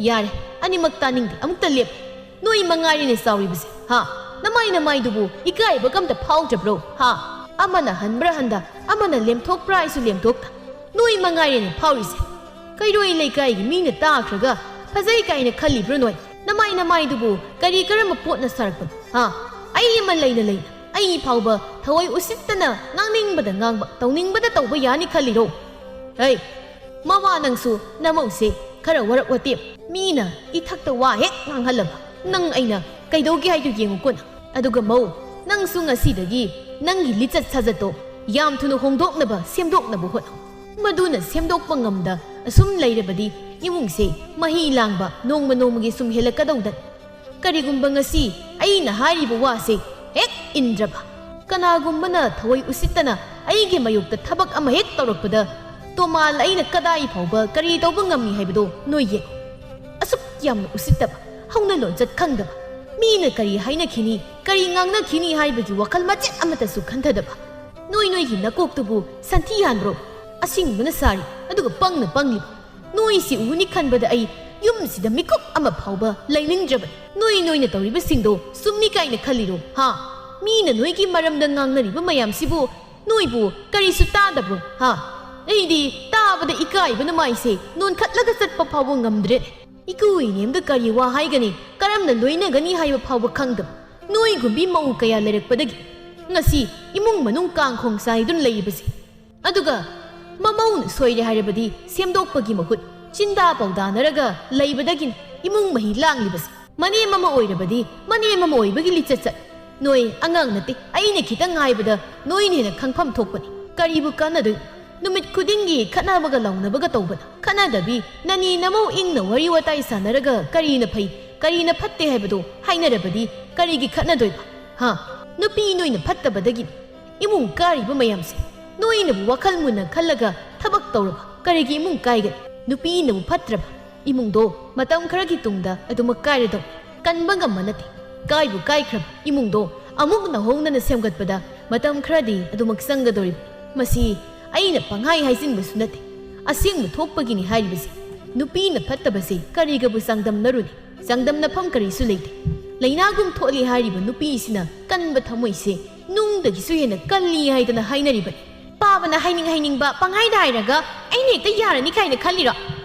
"ꯌꯥꯔꯦ, ꯑꯅꯤꯃꯛ ꯇꯥꯅꯤꯡꯗꯦ, ꯑꯃꯨꯛꯇ ꯂꯦꯞꯄꯨ꯫ ꯅꯣꯏ ꯃꯉꯥꯏꯔꯦꯅꯦ ꯆꯥꯎꯔꯤꯕꯁꯦ, ꯍꯥ? ꯅꯃꯥꯏ ꯅꯃꯥꯏꯗꯨꯕꯨ ꯏꯀꯥꯏꯕꯒ ꯑꯝꯇ ꯐꯥꯎꯗ꯭ꯔꯕ꯭ꯔꯣ, ꯍꯥ? ꯑꯃꯅ ꯍꯟꯕ꯭ꯔꯥ ꯍꯟꯗ, ꯑꯃꯅ ꯂꯦꯝꯊꯣꯛꯄ꯭ꯔꯥ ꯍꯥꯏꯁꯨ ꯂꯦꯝꯊꯣꯛꯇ꯫ ꯅꯣꯏ ꯃꯉꯥꯏꯔꯦꯅꯦ ꯐꯥꯎꯔꯤꯁꯦ꯫ ꯀꯩꯔꯣꯏ ꯂꯩꯀꯥꯏꯒꯤ ꯃꯤꯅ ꯇꯥꯈ꯭ꯔꯒ ꯐꯖꯩ ꯀꯥꯏꯅ ꯈꯜꯂꯤꯕ꯭ꯔꯣ ꯅꯣꯏ? ꯅꯃꯥꯏ ꯅꯃꯥꯏꯗꯨꯕꯨ ꯀꯔꯤ ꯀꯔꯝꯕ ꯄꯣꯠꯅ ꯁꯥꯔꯛꯄꯅꯣ, ꯍꯥ? ꯑꯩ ꯑꯃ ꯂꯩꯅ ꯂꯩꯅ ꯑꯩ ꯐꯥꯎꯕ ꯊꯋꯥꯏ ꯎꯁꯤꯠꯇꯅ ꯉꯥꯡꯅꯤꯡꯕꯗ ꯉꯥꯡꯕ, ꯇꯧꯅꯤꯡꯕꯗ ꯇꯧꯕ ꯌꯥꯅꯤ ꯈꯜꯂꯤꯔꯣ? ꯍꯩ, ꯃꯋꯥ ꯅꯪꯁꯨ ꯅꯃꯧꯁꯦ ꯈꯔ ꯋꯥꯔꯛ ꯋꯥꯇꯦꯝ꯫ ꯃꯤꯅ ꯏꯊꯛꯇ ꯋꯥ ꯍꯦꯛ ꯉꯥꯡꯍꯜꯂꯕ ꯅꯪ ꯑꯩꯅ ꯀꯩꯗꯧꯒꯦ ꯍꯥꯏꯗꯨ ꯌꯦꯡꯉꯨꯀꯣ ꯅꯪ꯫ ꯑꯗꯨꯒ ꯃꯧ, ꯅꯪꯁꯨ ꯉꯁꯤꯗꯒꯤ ꯅꯪꯒꯤ ꯂꯤꯆꯠ ꯁꯥꯖꯠꯇꯣ ꯌꯥꯝ ꯊꯨꯅ ꯍꯣꯡꯗꯣꯛꯅꯕ, ꯁꯦꯝꯗꯣꯛꯅꯕ ꯍꯣꯠꯅꯧ꯫ ꯃꯗꯨꯅ ꯁꯦꯝꯗꯣꯛꯄ ꯉꯝꯗ ꯑꯁꯨꯝ ꯂꯩꯔꯕꯗꯤ ꯏꯃꯨꯡꯁꯦ ꯃꯍꯤ ꯂꯥꯡꯕ ꯅꯣꯡꯃ ꯅꯣꯡꯃꯒꯤ ꯁꯨꯝ ꯍꯦꯜꯂꯛꯀꯗꯧꯗꯅꯤ꯫ ꯀꯔꯤꯒꯨꯝꯕ ꯉꯁꯤ ꯑꯩꯅ ꯍꯥꯏꯔꯤꯕ ꯋꯥꯁꯦ ꯍꯦꯛ ꯏꯟꯗ꯭ꯔꯕ, ꯀꯅꯥꯒꯨꯝꯕꯅ ꯊꯋꯥꯏ ꯎꯁꯤꯠꯇꯅ ꯑꯩꯒꯤ ꯃꯥꯌꯣꯛꯇ ꯊꯕꯛ ꯑꯃ ꯍꯦꯛ ꯇꯧꯔꯛꯄꯗ ꯇꯣꯃꯥꯜ ꯑꯩꯅ ꯀꯗꯥꯏ ꯐꯥꯎꯕ ꯀꯔꯤ ꯇꯧꯕ ꯉꯝꯃꯤ ꯍꯥꯏꯕꯗꯣ ꯅꯣꯏ ꯌꯦꯡꯉꯨ꯫ ꯑꯁꯨꯛ ꯌꯥꯝꯅ ꯎꯁꯤꯠꯇꯕ, ꯍꯧꯅ ꯂꯣꯟꯆꯠ ꯈꯪꯗꯕ, ꯃꯤꯅ ꯀꯔꯤ ꯍꯥꯏꯅꯈꯤꯅꯤ, ꯀꯔꯤ ꯉꯥꯡꯅꯈꯤꯅꯤ ꯍꯥꯏꯕꯒꯤ ꯋꯥꯈꯜ ꯃꯆꯦꯠ ꯑꯃꯠꯇꯁꯨ ꯈꯟꯊꯗꯕ꯫ ꯅꯣꯏ ꯅꯣꯏꯒꯤ ꯅꯀꯣꯛꯇꯨꯕꯨ ꯁꯟꯊꯤ ꯍꯥꯟꯕ꯭ꯔꯣ? ꯑꯁꯤꯡꯕꯅ ꯁꯥꯔꯤ, ꯑꯗꯨꯒ ꯄꯪꯅ ꯄꯪꯂꯤꯕ꯫ ꯅꯣꯏꯁꯤ ꯎꯅꯤ ꯈꯟꯕꯗ ꯑꯩ ꯌꯨꯝꯁꯤꯗ ꯃꯤꯀꯨꯞ ꯑꯃ ꯐꯥꯎꯕ ꯂꯩꯅꯤꯡꯗ꯭ꯔꯕꯅꯤ꯫ ꯅꯣꯏ ꯅꯣꯏꯅ ꯇꯧꯔꯤꯕꯁꯤꯡꯗꯣ ꯆꯨꯝꯃꯤ ꯀꯥꯏꯅ ꯈꯜꯂꯤꯔꯣ? ꯍꯥ? ꯃꯤꯅ ꯅꯣꯏꯒꯤ ꯃꯔꯝꯗ ꯉꯥꯡꯅꯔꯤꯕ ꯃꯌꯥꯝꯁꯤꯕꯨ ꯅꯣꯏꯕꯨ ꯀꯔꯤꯁꯨ ꯇꯥꯗꯕ꯭ꯔꯣ? ꯍꯥ? ꯑꯩꯗꯤ ꯇꯥꯕꯗ ꯏꯀꯥꯏꯕꯅ ꯃꯥꯏꯁꯦ ꯅꯣꯟꯈꯠꯂꯒ ꯆꯠꯄ ꯐꯥꯎꯕ ꯉꯝꯗ꯭ꯔꯦ꯫ ꯏꯀꯨ ꯏꯅꯦꯝꯗ ꯀꯔꯤ ꯋꯥ ꯍꯥꯏꯒꯅꯤ, ꯀꯔꯝꯅ ꯂꯣꯏꯅꯒꯅꯤ ꯍꯥꯏꯕ ꯐꯥꯎꯕ ꯈꯪꯗꯕ ꯅꯣꯏꯒꯨꯝꯕꯤ ꯃꯧ ꯀꯌꯥ ꯂꯩꯔꯛꯄꯗꯒꯤ ꯉꯁꯤ ꯏꯃꯨꯡ ꯃꯅꯨꯡ ꯀꯥꯡꯈꯣꯡ ꯆꯥꯏꯗꯨꯅ ꯂꯩꯔꯤꯕꯁꯦ꯫ ꯑꯗꯨꯒ ꯃꯃꯧꯅ ꯁꯣꯏꯔꯦ ꯍꯥꯏꯔꯕꯗꯤ ꯁꯦꯝꯗꯣꯛꯄꯒꯤ ꯃꯍꯨꯠ ꯆꯤꯟꯗꯥ ꯄꯥꯎꯗꯥꯅꯔꯒ ꯂꯩꯕꯗꯒꯤꯅꯤ ꯏꯃꯨꯡ ꯃꯍꯤ ꯂꯥꯡꯂꯤꯕꯁꯦ꯫ ꯃꯅꯦꯝ ꯑꯃ ꯑꯣꯏꯔꯕꯗꯤ ꯃꯅꯦꯝ ꯑꯃ ꯑꯣꯏꯕꯒꯤ ꯂꯤꯆꯠ ꯆꯠ꯫ ꯅꯣꯏ ꯑꯉꯥꯡ ꯅꯠꯇꯦ, ꯑꯩꯅ ꯈꯤꯇꯪ ꯍꯥꯏꯕꯗ ꯅꯣꯏꯅ ꯍꯦꯟꯅ ꯈꯪꯐꯝ ꯊꯣꯛꯄꯅꯤ꯫ ꯀꯔꯤꯕꯨ ꯀꯥꯟꯅꯗꯣꯏꯅꯣ? ꯅꯨꯃꯤꯠ ꯈꯨꯗꯤꯡꯒꯤ ꯈꯠꯅꯕꯒ ꯂꯥꯎꯅꯕꯒ ꯇꯧꯕꯅ꯫ ꯈꯠꯅꯗꯕꯤ ꯅꯅꯤ ꯅꯃꯧ ꯏꯪꯅ ꯋꯥꯔꯤ ꯋꯥꯇꯥꯏ ꯁꯥꯟꯅꯔꯒ ꯀꯔꯤꯅ ꯐꯩ, ꯀꯔꯤꯅ ꯐꯠꯇꯦ ꯍꯥꯏꯕꯗꯨ ꯍꯥꯏꯅꯔꯕꯗꯤ ꯀꯔꯤꯒꯤ ꯈꯠꯅꯗꯣꯏꯕ? ꯍꯥ? ꯅꯨꯄꯤ ꯅꯣꯏꯅ ꯐꯠꯇꯕꯗꯒꯤꯅꯤ ꯏꯃꯨꯡ ꯀꯥꯏꯔꯤꯕ ꯃꯌꯥꯝꯁꯦ꯫ ꯅꯣꯏꯅꯕꯨ ꯋꯥꯈꯜ ꯃꯨꯟꯅ ꯈꯜꯂꯒ ꯊꯕꯛ ꯇꯧꯔꯕ ꯀꯔꯤꯒꯤ ꯏꯃꯨꯡ ꯀꯥꯏꯒꯅꯤ? ꯅꯨꯄꯤꯅꯕꯨ ꯐꯠꯇ꯭ꯔꯕ ꯏꯃꯨꯡꯗꯣ ꯃꯇꯝ ꯈꯔꯒꯤ ꯇꯨꯡꯗ ꯑꯗꯨꯃꯛ ꯀꯥꯏꯔꯗꯧꯅꯤ꯫ ꯀꯟꯕ ꯉꯝꯕ ꯅꯠꯇꯦ꯫ ꯀꯥꯏꯕꯨ ꯀꯥꯏꯈ꯭ꯔꯕ ꯏꯃꯨꯡꯗꯣ ꯑꯃꯨꯛ ꯅꯧꯍꯧꯅꯅ ꯁꯦꯝꯒꯠꯄꯗ ꯃꯇꯝ ꯈꯔꯗꯤ ꯑꯗꯨꯃꯛ ꯆꯪꯒꯗꯧꯔꯤꯕꯅꯤ꯫ ꯃꯁꯤ ꯑꯩꯅ ꯄꯪꯍꯥꯏ ꯍꯥꯏꯖꯤꯟꯕꯁꯨ ꯅꯠꯇꯦ꯫ ꯑꯁꯦꯡꯕ ꯊꯣꯛꯄꯒꯤꯅꯤ ꯍꯥꯏꯔꯤꯕꯁꯤ꯫ ꯅꯨꯄꯤꯅ ꯐꯠꯇꯕꯁꯦ ꯀꯔꯤꯒꯕꯨ ꯆꯥꯡꯗꯝꯅꯔꯨꯅꯤ? ꯆꯥꯡꯗꯝꯅꯐꯝ ꯀꯔꯤꯁꯨ ꯂꯩꯇꯦ꯫ ꯂꯩꯅꯥꯒꯨꯝ ꯊꯣꯛꯂꯤ ꯍꯥꯏꯔꯤꯕ ꯅꯨꯄꯤꯁꯤꯅ ꯀꯟꯕ ꯊꯃꯣꯏꯁꯦ ꯅꯨꯡꯗꯒꯤꯁꯨ ꯍꯦꯟꯅ ꯀꯜꯂꯤ ꯍꯥꯏꯗꯅ ꯍꯥꯏꯅꯔꯤꯕꯅꯤ꯫ ꯄꯥꯕꯅ ꯍꯥꯏꯅꯤꯡ ꯍꯥꯏꯅꯤꯡꯕ ꯄꯪꯍꯥꯏꯗ ꯍꯥꯏꯔꯒ ꯑꯩꯅ ꯍꯦꯛꯇ ꯌꯥꯔꯅꯤ ꯀꯥꯏꯅ ꯈꯜꯂꯤꯔꯣ?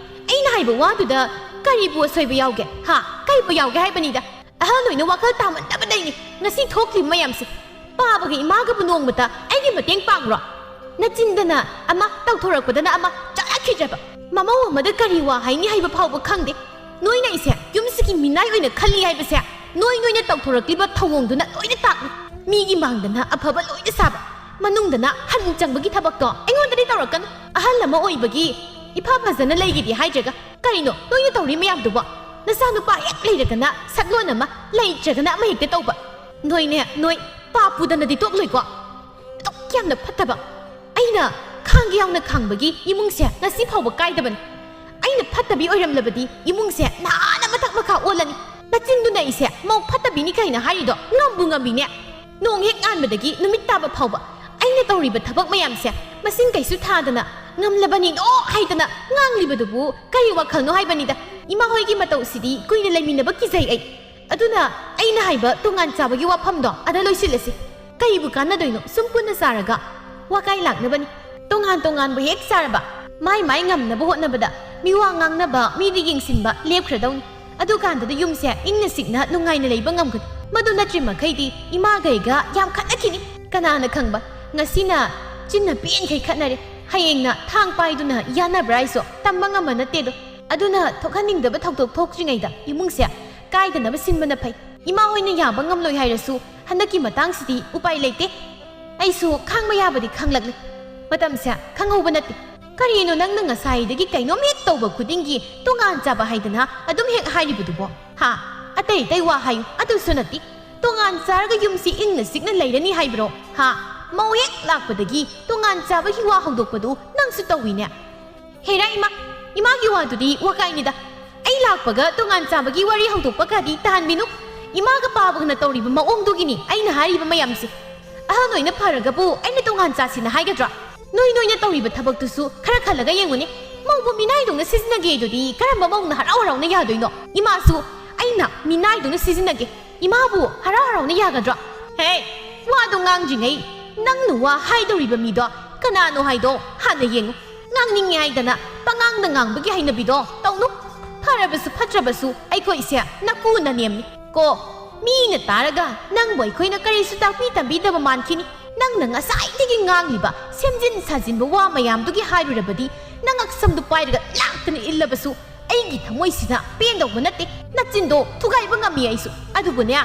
ꯑꯩꯅ ꯍꯥꯏꯕ ꯋꯥꯗꯨꯗ ꯀꯔꯤꯕꯨ ꯑꯁꯣꯏꯕ ꯌꯥꯎꯒꯦ? ꯍꯥ? ꯀꯔꯤꯕꯨ ꯌꯥꯎꯒꯦ ꯍꯥꯏꯕꯅꯤꯗ? ꯑꯍꯜ ꯑꯣꯏꯅ ꯋꯥꯈꯜ ꯇꯥꯃꯟꯗꯕꯗꯩꯅꯤ ꯉꯁꯤ ꯊꯣꯛꯂꯤꯕ ꯃꯌꯥꯝꯁꯦ꯫ ꯄꯥꯕꯒ ꯏꯃꯥꯒꯕꯨ ꯅꯣꯡꯃꯇ ꯑꯩꯒꯤ ꯃꯇꯦꯡ ꯄꯥꯡꯕ꯭ꯔꯣ? ꯅꯆꯤꯟꯗꯅ ꯑꯃ, ꯇꯧꯊꯣꯔꯛꯄꯗꯅ ꯑꯃ, ꯆꯠꯂꯛꯈꯤꯗ꯭ꯔꯕ ꯃꯃꯧ ꯑꯃꯗ ꯀꯔꯤ ꯋꯥ ꯍꯥꯏꯅꯤ ꯍꯥꯏꯕ ꯐꯥꯎꯕ ꯈꯪꯗꯦ꯫ ꯅꯣꯏꯅ ꯑꯩꯁꯦ ꯌꯨꯝꯁꯤꯒꯤ ꯃꯤꯅꯥꯏ ꯑꯣꯏꯅ ꯈꯜꯂꯤ ꯍꯥꯏꯕꯁꯦ ꯅꯣꯏ ꯅꯣꯏꯅ ꯇꯧꯊꯣꯔꯛꯂꯤꯕ ꯊꯧꯑꯣꯡꯗꯨꯅ ꯂꯣꯏꯅ ꯇꯥꯛꯂꯤ꯫ ꯃꯤꯒꯤ ꯃꯥꯡꯗꯅ ꯑꯐꯕ ꯂꯣꯏꯅ ꯁꯥꯕ, ꯃꯅꯨꯡꯗꯅ ꯍꯟ ꯆꯪꯕꯒꯤ ꯊꯕꯛꯇꯣ ꯑꯩꯉꯣꯟꯗꯗꯤ ꯇꯧꯔꯛꯀꯅꯨ꯫ ꯑꯍꯜ ꯑꯃ ꯑꯣꯏꯕꯒꯤ ꯏꯐ ꯐꯖꯅ ꯂꯩꯒꯦꯗꯤ ꯍꯥꯏꯗ꯭ꯔꯒ ꯀꯔꯤꯅꯣ ꯅꯣꯏꯅ ꯇꯧꯔꯤ ꯃꯌꯥꯝꯗꯨꯕꯣ? ꯅꯆꯥꯅꯨꯄꯥ ꯍꯦꯛ ꯂꯩꯔꯒꯅ ꯁꯛꯂꯣꯟ ꯑꯃ, ꯂꯩꯇ꯭ꯔꯒꯅ ꯑꯃ ꯍꯦꯛꯇ ꯇꯧꯕ꯫ ꯅꯣꯏꯅꯦ, ꯅꯣꯏ ꯄꯥꯞ ꯄꯨꯗꯅꯗꯤ ꯇꯣꯛꯂꯣꯏꯀꯣ? ꯑꯗꯨꯛ ꯌꯥꯝꯅ ꯐꯠꯇꯕ, ꯑꯩꯅ ꯈꯥꯡꯒꯦ ꯌꯥꯎꯅ ꯈꯥꯡꯕꯒꯤ ꯏꯃꯨꯡꯁꯦ ꯉꯁꯤ ꯐꯥꯎꯕ ꯀꯥꯏꯗꯕꯅꯤ꯫ ꯑꯩꯅ ꯐꯠꯇꯕꯤ ꯑꯣꯏꯔꯝꯂꯕꯗꯤ ꯏꯃꯨꯡꯁꯦ ꯅꯥꯅ ꯃꯊꯛ ꯃꯈꯥ ꯑꯣꯜꯂꯅꯤ꯫ ꯅꯆꯤꯟꯗꯨꯅ ꯑꯩꯁꯦ ꯃꯧ ꯐꯠꯇꯕꯤꯅꯤ ꯀꯥꯏꯅ ꯍꯥꯏꯔꯤꯗꯣ ꯉꯝꯕꯨ ꯉꯝꯃꯤꯅꯦ꯫ ꯅꯣꯡ ꯍꯦꯛ ꯉꯥꯟꯕꯗꯒꯤ ꯅꯨꯃꯤꯠ ꯇꯥꯕ ꯐꯥꯎꯕ ꯑꯩꯅ ꯇꯧꯔꯤꯕ ꯊꯕꯛ ꯃꯌꯥꯝꯁꯦ ꯃꯁꯤꯡ ꯀꯩꯁꯨ ꯊꯥꯗꯅ ꯉꯝꯂꯕꯅꯤꯗꯣ ꯍꯥꯏꯗꯅ ꯉꯥꯡꯂꯤꯕꯗꯨꯕꯨ ꯀꯔꯤ ꯋꯥꯈꯜꯅꯣ ꯍꯥꯏꯕꯅꯤꯗ꯫ ꯏꯃꯥ ꯍꯣꯏꯒꯤ ꯃꯇꯧꯁꯤꯗꯤ ꯀꯨꯏꯅ ꯂꯩꯃꯤꯟꯅꯕ ꯀꯤꯖꯩ ꯑꯩ꯫ ꯑꯗꯨꯅ ꯑꯩꯅ ꯍꯥꯏꯕ ꯇꯣꯉꯥꯟ ꯆꯥꯕꯒꯤ ꯋꯥꯐꯝꯗꯣ ꯑꯗ ꯂꯣꯏꯁꯤꯜꯂꯁꯤ꯫ ꯀꯩꯕꯨ ꯀꯥꯟꯅꯗꯣꯏꯅꯣ ꯁꯨꯝ ꯄꯨꯟꯅ ꯆꯥꯔꯒ? ꯋꯥꯀꯥꯏ ꯂꯥꯛꯅꯕꯅꯤ꯫ ꯇꯣꯉꯥꯟ ꯇꯣꯉꯥꯟꯕ ꯍꯦꯛ ꯆꯥꯔꯕ, ꯃꯥꯏ ꯃꯥꯏ ꯉꯝꯅꯕ ꯍꯣꯠꯅꯕꯗ ꯃꯤꯋꯥ ꯉꯥꯡꯅꯕ, ꯃꯤꯗ ꯌꯦꯡꯁꯤꯟꯕ ꯂꯦꯞꯈ꯭ꯔꯗꯧꯅꯤ꯫ ꯑꯗꯨꯀꯥꯟꯗꯗ ꯌꯨꯝꯁꯦ ꯏꯪꯅ ꯆꯤꯛꯅ ꯅꯨꯡꯉꯥꯏꯅ ꯂꯩꯕ ꯉꯝꯒꯅꯤ꯫ ꯃꯗꯨ ꯅꯠꯇ꯭ꯔꯤ ꯃꯈꯩꯗꯤ ꯏꯃꯥꯒꯩꯒ ꯌꯥꯝ ꯈꯠꯅꯈꯤꯅꯤ꯫ ꯀꯅꯥꯅ ꯈꯪꯕ, ꯉꯁꯤꯅ ꯆꯤꯟꯅ ꯄꯦꯟꯈꯩ ꯈꯠꯅꯔꯦ, ꯍꯌꯦꯡꯅ ꯊꯥꯡ ꯄꯥꯏꯗꯨꯅ ꯌꯥꯅꯕ꯭ꯔꯥ ꯍꯥꯏꯁꯨ ꯇꯝꯕ ꯉꯝꯕ ꯅꯠꯇꯦꯗꯣ꯫ ꯑꯗꯨꯅ ꯊꯣꯛꯍꯟꯅꯤꯡꯗꯕ ꯊꯧꯗꯣꯛ ꯊꯣꯛꯇ꯭ꯔꯤꯉꯩꯗ ꯏꯃꯨꯡꯁꯦ ꯀꯥꯏꯗꯅꯕ ꯁꯤꯟꯕꯅ ꯐꯩ꯫ ꯏꯃꯥ ꯍꯣꯏꯅ ꯌꯥꯕ ꯉꯝꯂꯣꯏ ꯍꯥꯏꯔꯁꯨ ꯍꯟꯗꯛꯀꯤ ꯃꯇꯥꯡꯁꯤꯗꯤ ꯎꯄꯥꯏ ꯂꯩꯇꯦ꯫ ꯑꯩꯁꯨ ꯈꯥꯡꯕ ꯌꯥꯕꯗꯤ ꯈꯥꯡꯂꯛꯂꯦ꯫ ꯃꯇꯝꯁꯦ ꯈꯪꯍꯧꯕ ꯅꯠꯇꯦ꯫ ꯀꯔꯤꯅꯣ ꯅꯪꯅ ꯉꯁꯥꯏꯗꯒꯤ ꯀꯩꯅꯣꯝ ꯍꯦꯛ ꯇꯧꯕ ꯈꯨꯗꯤꯡꯒꯤ ꯇꯣꯉꯥꯟ ꯆꯥꯕ ꯍꯥꯏꯗꯅ ꯑꯗꯨꯝ ꯍꯦꯛ ꯍꯥꯏꯔꯤꯕꯗꯨꯕꯣ? ꯍꯥ? ꯑꯇꯩ ꯑꯇꯩ ꯋꯥ ꯍꯥꯏꯌꯨ, ꯑꯗꯨꯁꯨ ꯅꯠꯇꯦ꯫ ꯇꯣꯉꯥꯟ ꯆꯥꯔꯒ ꯌꯨꯝꯁꯤ ꯏꯪꯅ ꯆꯤꯛꯅ ꯂꯩꯔꯅꯤ ꯍꯥꯏꯕ꯭ꯔꯣ? ꯍꯥ? ꯃꯧ ꯍꯦꯛ ꯂꯥꯛꯄꯗꯒꯤ ꯇꯣꯉꯥꯟ ꯆꯥꯕꯒꯤ ꯋꯥ ꯍꯧꯗꯣꯛꯄꯗꯨ ꯅꯪꯁꯨ ꯇꯧꯏꯅꯦ꯫ ꯍꯦꯔꯥ ꯏꯃꯥ, ꯏꯃꯥꯒꯤ ꯋꯥꯗꯨꯗꯤ ꯋꯥꯀꯥꯏꯅꯤꯗ꯫ ꯑꯩ ꯂꯥꯛꯄꯒ ꯇꯣꯉꯥꯟ ꯆꯥꯕꯒꯤ ꯋꯥꯔꯤ ꯍꯧꯗꯣꯛꯄ ꯀꯥꯗꯤ ꯇꯥꯍꯟꯕꯤꯅꯨ꯫ ꯏꯃꯥꯒ ꯄꯥꯕꯒꯅ ꯇꯧꯔꯤꯕ ꯃꯑꯣꯡꯗꯨꯒꯤꯅꯤ ꯑꯩꯅ ꯍꯥꯏꯔꯤꯕ ꯃꯌꯥꯝꯁꯦ꯫ ꯑꯍꯜ ꯑꯣꯏꯅ ꯐꯔꯒꯕꯨ ꯑꯩꯅ ꯇꯣꯉꯥꯟ ꯆꯥꯁꯤꯅ ꯍꯥꯏꯒꯗ꯭ꯔꯥ? ꯅꯣꯏ ꯅꯣꯏꯅ ꯇꯧꯔꯤꯕ ꯊꯕꯛꯇꯨꯁꯨ ꯈꯔ ꯈꯜꯂꯒ ꯌꯦꯡꯉꯨꯅꯦ꯫ ꯃꯧꯕꯨ ꯃꯤꯅꯥꯏꯗꯧꯅ ꯁꯤꯖꯤꯟꯅꯒꯦꯗꯨꯗꯤ ꯀꯔꯝꯕ ꯃꯧꯅ ꯍꯔꯥꯎ ꯍꯔꯥꯎꯅ ꯌꯥꯗꯣꯏꯅꯣ? ꯏꯃꯥꯁꯨ ꯑꯩꯅ ꯃꯤꯅꯥꯏꯗꯧꯅ ꯁꯤꯖꯤꯟꯅꯒꯦ, ꯏꯃꯥꯕꯨ ꯍꯔꯥꯎ ꯍꯔꯥꯎꯅ ꯌꯥꯒꯗ꯭ꯔꯣ? ꯍꯦ, ꯋꯥꯗꯣ ꯉꯥꯡꯗ꯭ꯔꯤꯉꯩ ꯅꯪꯅ ꯋꯥ ꯍꯥꯏꯗꯧꯔꯤꯕ ꯃꯤꯗꯣ ꯀꯅꯥꯅꯣ ꯍꯥꯏꯗꯣ ꯍꯥꯟꯅ ꯌꯦꯡꯉꯨ꯫ ꯉꯥꯡꯅꯤꯡꯉꯦ ꯍꯥꯏꯗꯅ ꯄꯉꯥꯡꯗ ꯉꯥꯡꯕꯒꯤ ꯍꯩꯅꯕꯤꯗꯣ ꯇꯧꯅꯨ꯫ ꯐꯔꯕꯁꯨ ꯐꯠꯇ꯭ꯔꯕꯁꯨ ꯑꯩꯈꯣꯏꯁꯦ ꯅꯀꯨ ꯅꯅꯦꯝꯅꯤ ꯀꯣ꯫ ꯃꯤꯅ ꯇꯥꯔꯒ ꯅꯪꯕꯨ ꯑꯩꯈꯣꯏꯅ ꯀꯔꯤꯁꯨ ꯇꯥꯛꯄꯤ ꯇꯝꯕꯤꯗꯕ ꯃꯥꯟꯈꯤꯅꯤ꯫ ꯅꯪꯅ ꯉꯁꯥꯏꯗꯒꯤ ꯉꯥꯡꯂꯤꯕ ꯁꯦꯝꯖꯤꯟ ꯁꯥꯖꯤꯟꯕ ꯋꯥ ꯃꯌꯥꯝꯗꯨꯒꯤ ꯍꯥꯏꯔꯨꯔꯕꯗꯤ ꯅꯪ ꯑꯛꯁꯝꯗꯨ ꯄꯥꯏꯔꯒ ꯂꯥꯛꯇꯅ ꯏꯜꯂꯕꯁꯨ ꯑꯩꯒꯤ ꯊꯃꯣꯏꯁꯤꯅ ꯄꯦꯟꯗꯧꯕ ꯅꯠꯇꯦ꯫ ꯅꯆꯤꯟꯗꯣ ꯊꯨꯒꯥꯏꯕ ꯉꯝꯃꯤ ꯑꯩꯁꯨ꯫ ꯑꯗꯨꯕꯨꯅꯦ,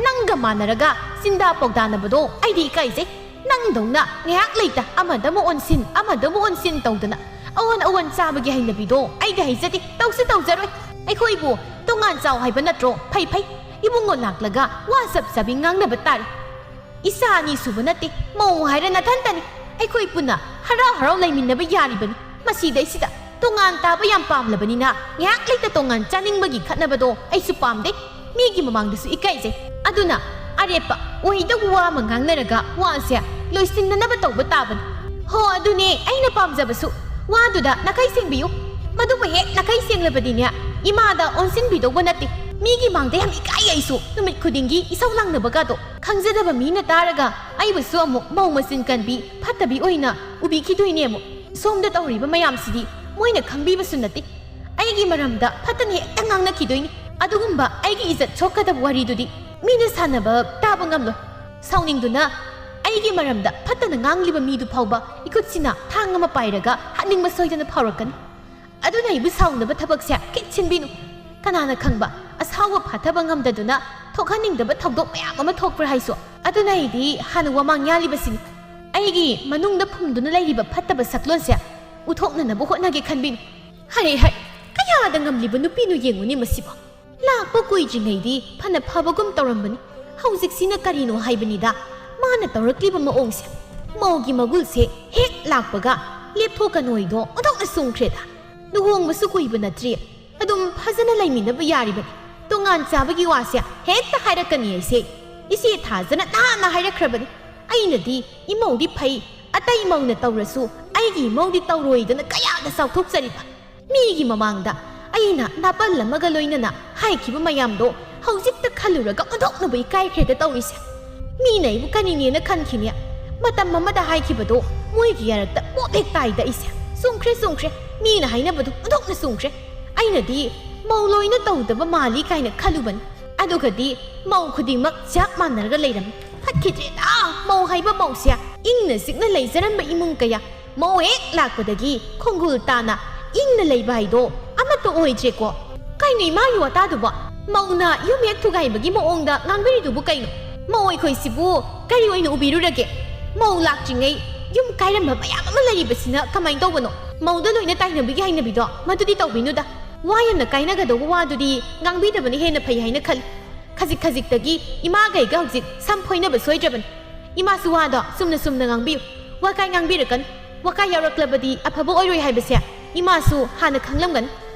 ꯅꯪꯒ ꯃꯥꯟꯅꯔꯒ ꯆꯤꯟꯗꯥ ꯄꯥꯎꯗꯥꯅꯕꯗꯣ ꯑꯩꯗꯤ ꯏꯀꯥꯏꯖꯩ꯫ ꯅꯪꯗꯧꯅ ꯉꯥꯏꯍꯥꯛ ꯂꯩꯇ ꯑꯃꯗ ꯑꯃꯨꯛ ꯑꯣꯟꯁꯤꯟ, ꯑꯃꯗ ꯑꯃꯨꯛ ꯑꯣꯟꯁꯤꯟ ꯇꯧꯗꯅ ꯑꯑꯣꯟ ꯑꯑꯣꯟ ꯆꯥꯕꯒꯤ ꯍꯩꯅꯕꯤꯗꯣ ꯑꯩꯗꯤ ꯍꯩꯖꯗꯦ, ꯇꯧꯁꯨ ꯇꯧꯖꯔꯣꯏ꯫ ꯑꯩꯈꯣꯏꯕꯨ ꯇꯣꯉꯥꯟ ꯆꯥꯎ ꯍꯥꯏꯕ ꯅꯠꯇ꯭ꯔꯣ? ꯐꯩ ꯐꯩ, ꯏꯕꯨꯡꯉꯣ ꯂꯥꯛꯂꯒ ꯋꯥ ꯆꯞ ꯆꯥꯕꯤ ꯉꯥꯡꯅꯕ ꯇꯥꯔꯦ꯫ ꯏꯆꯥ ꯑꯅꯤ ꯁꯨꯕ ꯅꯠꯇꯦ, ꯃꯧ ꯍꯥꯏꯔ ꯅꯊꯟꯇꯅꯤ꯫ ꯑꯩꯈꯣꯏ ꯄꯨꯟꯅ ꯍꯔꯥꯎ ꯍꯔꯥꯎ ꯂꯩꯃꯤꯟꯅꯕ ꯌꯥꯔꯤꯕꯅꯤ꯫ ꯃꯁꯤꯗꯩꯁꯤꯗ ꯇꯣꯉꯥꯟ ꯇꯥꯕ ꯌꯥꯝ ꯄꯥꯝꯂꯕꯅꯤꯅ ꯉꯥꯏꯍꯥꯛ ꯂꯩꯇ ꯇꯣꯉꯥꯟ ꯆꯥꯅꯤꯡꯕꯒꯤ ꯈꯠꯅꯕꯗꯣ ꯑꯩꯁꯨ ꯄꯥꯝꯗꯦ꯫ ꯃꯤꯒꯤ ꯃꯃꯥꯡꯗꯁꯨ ꯏꯀꯥꯏꯖꯩ꯫ ꯑꯗꯨꯅ ꯑꯔꯦꯞꯄ ꯑꯣꯏꯗꯧꯕ ꯋꯥ ꯑꯃ ꯉꯥꯡꯅꯔꯒ ꯋꯥꯁꯦ ꯂꯣꯏꯁꯤꯟꯅꯅꯕ ꯇꯧꯕ ꯇꯥꯕꯅꯤ꯫ ꯍꯣ, ꯑꯗꯨꯅꯦ ꯑꯩꯅ ꯄꯥꯝꯖꯕꯁꯨ꯫ ꯋꯥꯗꯨꯗ ꯅꯥꯈꯩ ꯁꯦꯡꯕꯤꯌꯨ꯫ ꯃꯗꯨꯕꯨ ꯍꯦꯛ ꯅꯥꯈꯩ ꯁꯦꯡꯂꯕꯗꯤꯅꯦ, ꯏꯃꯥꯗ ꯑꯣꯟꯁꯤꯟꯕꯤꯗꯧꯕ ꯅꯠꯇꯦ꯫ ꯃꯤꯒꯤ ꯃꯥꯡꯗ ꯌꯥꯝ ꯏꯀꯥꯏ ꯑꯩꯁꯨ, ꯅꯨꯃꯤꯠ ꯈꯨꯗꯤꯡꯒꯤ ꯏꯁꯧ ꯂꯥꯡꯅꯕꯒꯗꯣ꯫ ꯈꯪꯖꯗꯕ ꯃꯤꯅ ꯇꯥꯔꯒ ꯑꯩꯕꯨꯁꯨ ꯑꯃꯨꯛ ꯃꯧ ꯃꯆꯤꯟ ꯀꯟꯕꯤ, ꯐꯠꯇꯕꯤ ꯑꯣꯏꯅ ꯎꯕꯤꯈꯤꯗꯣꯏꯅꯦ ꯑꯃꯨꯛ꯫ ꯁꯣꯝꯗ ꯇꯧꯔꯤꯕ ꯃꯌꯥꯝꯁꯤꯗꯤ ꯃꯣꯏꯅ ꯈꯪꯕꯤꯕꯁꯨ ꯅꯠꯇꯦ꯫ ꯑꯩꯒꯤ ꯃꯔꯝꯗ ꯐꯠꯇꯅ ꯍꯦꯛꯇ ꯉꯥꯡꯅꯈꯤꯗꯣꯏꯅꯤ꯫ ꯑꯗꯨꯒꯨꯝꯕ ꯑꯩꯒꯤ ꯏꯖꯠ ꯁꯣꯛꯀꯗꯕ ꯋꯥꯔꯤꯗꯨꯗꯤ ꯃꯤꯅ ꯁꯥꯟꯅꯕ ꯇꯥꯕ ꯉꯝꯂꯣꯏ꯫ ꯁꯥꯎꯅꯤꯡꯗꯨꯅ ꯑꯩꯒꯤ ꯃꯔꯝꯗ ꯐꯠꯇꯅ ꯉꯥꯡꯂꯤꯕ ꯃꯤꯗꯨ ꯐꯥꯎꯕ ꯏꯈꯨꯠꯁꯤꯅ ꯊꯥꯡ ꯑꯃ ꯄꯥꯏꯔꯒ ꯍꯥꯠꯅꯤꯡꯕ ꯁꯣꯏꯗꯅ ꯐꯥꯎꯔꯛꯀꯅꯤ꯫ ꯑꯗꯨꯅ ꯑꯩꯕꯨ ꯁꯥꯎꯅꯕ ꯊꯕꯛꯁꯦ ꯈꯤꯠ ꯁꯤꯟꯕꯤꯅꯨ꯫ ꯀꯅꯥꯅ ꯈꯪꯕ, ꯑꯁꯥꯎꯕ ꯐꯥꯊꯕ ꯉꯝꯗꯗꯨꯅ ꯊꯣꯛꯍꯟꯅꯤꯡꯗꯕ ꯊꯧꯗꯣꯛ ꯃꯌꯥꯝ ꯑꯃ ꯊꯣꯛꯄ꯭ꯔꯥ ꯍꯥꯏꯁꯨ꯫ ꯑꯗꯨꯅ ꯑꯩꯗꯤ ꯍꯥꯟꯅ ꯋꯥꯃꯥꯡ ꯌꯥꯜꯂꯤꯕꯁꯤꯅꯤ꯫ ꯑꯩꯒꯤ ꯃꯅꯨꯡꯗ ꯐꯨꯝꯗꯨꯅ ꯂꯩꯔꯤꯕ ꯐꯠꯇꯕ ꯁꯛꯂꯣꯟꯁꯦ ꯎꯠꯊꯣꯛꯅꯅꯕ ꯍꯣꯠꯅꯒꯦ ꯈꯟꯕꯤꯅꯨ꯫ ꯍꯥꯏ ꯍꯥꯏ, ꯀꯌꯥꯗ ꯉꯝꯂꯤꯕ ꯅꯨꯄꯤꯅꯣ ꯌꯦꯡꯉꯨꯅꯦ ꯃꯁꯤꯕꯨ꯫ ꯂꯥꯛꯄ ꯀꯨꯏꯗ꯭ꯔꯤꯉꯩꯗꯤ ꯐꯅ ꯐꯕꯒꯨꯝ ꯇꯧꯔꯝꯕꯅꯤ꯫ ꯍꯧꯖꯤꯛꯁꯤꯅ ꯀꯔꯤꯅꯣ ꯍꯥꯏꯕꯅꯤꯗ, ꯃꯥꯅ ꯇꯧꯔꯛꯂꯤꯕ ꯃꯑꯣꯡꯁꯦ꯫ ꯃꯧꯒꯤ ꯃꯒꯨꯜꯁꯦ ꯍꯦꯛ ꯂꯥꯛꯄꯒ ꯂꯦꯞꯊꯣꯛꯀꯅꯣꯏꯗꯣ ꯑꯣꯟꯊꯣꯛꯅ ꯆꯨꯝꯈ꯭ꯔꯦꯗ꯫ ꯂꯨꯍꯣꯡꯕꯁꯨ ꯀꯨꯏꯕ ꯅꯠꯇ꯭ꯔꯤ, ꯑꯗꯨꯝ ꯐꯖꯅ ꯂꯩꯃꯤꯟꯅꯕ ꯌꯥꯔꯤꯕꯅꯤ꯫ ꯇꯣꯉꯥꯟ ꯆꯥꯕꯒꯤ ꯋꯥꯁꯦ ꯍꯦꯛꯇ ꯍꯥꯏꯔꯛꯀꯅꯤ ꯍꯥꯏꯁꯦ꯫ ꯏꯆꯦ ꯊꯥꯖꯅ ꯅꯍꯥꯟꯅ ꯍꯥꯏꯔꯛꯈ꯭ꯔꯕꯅꯤ꯫ ꯑꯩꯅꯗꯤ ꯏꯃꯧꯗꯤ ꯐꯩ, ꯑꯇꯩ ꯃꯧꯅ ꯇꯧꯔꯁꯨ ꯑꯩꯒꯤ ꯏꯃꯧꯗꯤ ꯇꯧꯔꯣꯏꯗꯅ ꯀꯌꯥꯗ ꯆꯥꯎꯊꯣꯛꯆꯔꯤꯕ꯫ ꯃꯤꯒꯤ ꯃꯃꯥꯡꯗ ꯑꯩꯅ ꯅꯥꯄꯜ ꯑꯃꯒ ꯂꯣꯏꯅꯅ ꯍꯥꯏꯈꯤꯕ ꯃꯌꯥꯝꯗꯣ ꯍꯧꯖꯤꯛꯇ ꯈꯜꯂꯨꯔꯒ ꯑꯣꯟꯊꯣꯛꯅꯕ ꯏꯀꯥꯏꯈ꯭ꯔꯦꯗ ꯇꯧꯔꯤꯁꯦ꯫ ꯃꯤꯅ ꯑꯩꯕꯨ ꯀꯔꯤꯅꯦꯅ ꯈꯟꯈꯤꯅꯤ? ꯃꯇꯝ ꯑꯃꯗ ꯍꯥꯏꯈꯤꯕꯗꯣ ꯃꯣꯏꯒꯤ ꯌꯥꯔꯛꯇ ꯄꯣꯞ ꯍꯦꯛ ꯇꯥꯏꯗ ꯑꯩꯁꯦ꯫ ꯆꯨꯝꯈ꯭ꯔꯦ, ꯆꯨꯝꯈ꯭ꯔꯦ꯫ ꯃꯤꯅ ꯍꯥꯏꯅꯕꯗꯣ ꯑꯣꯟꯊꯣꯛꯅ ꯆꯨꯝꯈ꯭ꯔꯦ꯫ ꯑꯩꯅꯗꯤ ꯃꯧ ꯂꯣꯏꯅ ꯇꯧꯗꯕ ꯃꯥꯜꯂꯤ ꯀꯥꯏꯅ ꯈꯜꯂꯨꯕꯅꯤ꯫ ꯑꯗꯨꯒꯗꯤ ꯃꯧ ꯈꯨꯗꯤꯡꯃꯛ ꯆꯞ ꯃꯥꯟꯅꯔꯒ ꯂꯩꯔꯝꯃꯤ꯫ ꯐꯠꯈꯤꯗ꯭ꯔꯦꯗ, ꯃꯧ ꯍꯥꯏꯕ ꯃꯧꯁꯦ꯫ ꯏꯪꯅ ꯆꯤꯛꯅ ꯂꯩꯖꯔꯝꯕ ꯏꯃꯨꯡ ꯀꯌꯥ ꯃꯧ ꯍꯦꯛ ꯂꯥꯛꯄꯗꯒꯤ ꯈꯣꯡꯒꯨꯜ ꯇꯥꯅ ꯏꯪꯅ ꯂꯩꯕ ꯍꯥꯏꯗꯣ ꯑꯃꯠꯇ ꯑꯣꯏꯗ꯭ꯔꯦꯀꯣ꯫ ꯀꯩꯅꯣ ꯏꯃꯥꯒꯤ ꯋꯥꯇꯥꯗꯨꯕꯣ? ꯃꯧꯅ ꯌꯨꯝ ꯍꯦꯛ ꯊꯨꯒꯥꯏꯕꯒꯤ ꯃꯑꯣꯡꯗ ꯉꯥꯡꯕꯤꯔꯤꯗꯨꯕꯨ ꯀꯩꯅꯣ? ꯃꯧ ꯑꯩꯈꯣꯏꯁꯤꯕꯨ ꯀꯔꯤ ꯑꯣꯏꯅ ꯎꯕꯤꯔꯨꯔꯒꯦ? ꯃꯧ ꯂꯥꯛꯇ꯭ꯔꯤꯉꯩ ꯌꯨꯝ ꯀꯥꯏꯔꯝꯕ ꯃꯌꯥꯝ ꯑꯃ ꯂꯩꯔꯤꯕꯁꯤꯅ ꯀꯃꯥꯏꯅ ꯇꯧꯕꯅꯣ? ꯃꯧꯗ ꯂꯣꯏꯅ ꯇꯥꯏꯅꯕꯒꯤ ꯍꯩꯅꯕꯤꯗꯣ ꯃꯗꯨꯗꯤ ꯇꯧꯕꯤꯅꯨꯗ꯫ ꯋꯥ ꯌꯥꯝꯅ ꯀꯥꯏꯅꯒꯗꯧꯕ ꯋꯥꯗꯨꯗꯤ ꯉꯥꯡꯕꯤꯗꯕꯅ ꯍꯦꯟꯅ ꯐꯩ ꯍꯥꯏꯅ ꯈꯜꯂꯤ꯫ ꯈꯖꯤꯛ ꯈꯖꯤꯛꯇꯒꯤ ꯏꯃꯥꯒ ꯑꯩꯒ ꯍꯧꯖꯤꯛ ꯁꯝ ꯐꯣꯏꯅꯕ ꯁꯣꯏꯗ꯭ꯔꯕꯅꯤ꯫ ꯏꯃꯥꯁꯨ ꯋꯥꯗꯣ ꯆꯨꯝꯅ ꯆꯨꯝꯅ ꯉꯥꯡꯕꯤꯌꯨ꯫ ꯋꯥꯀꯥꯏ ꯉꯥꯡꯕꯤꯔꯛꯀꯅꯨ꯫ ꯋꯥꯀꯥꯏ ꯌꯥꯎꯔꯛꯂꯕꯗꯤ ꯑꯐꯕ ꯑꯣꯏꯔꯣꯏ ꯍꯥꯏꯕꯁꯦ ꯏꯃꯥꯁꯨ ꯍꯥꯟꯅ ꯈꯪꯂꯝꯒꯅꯤ꯫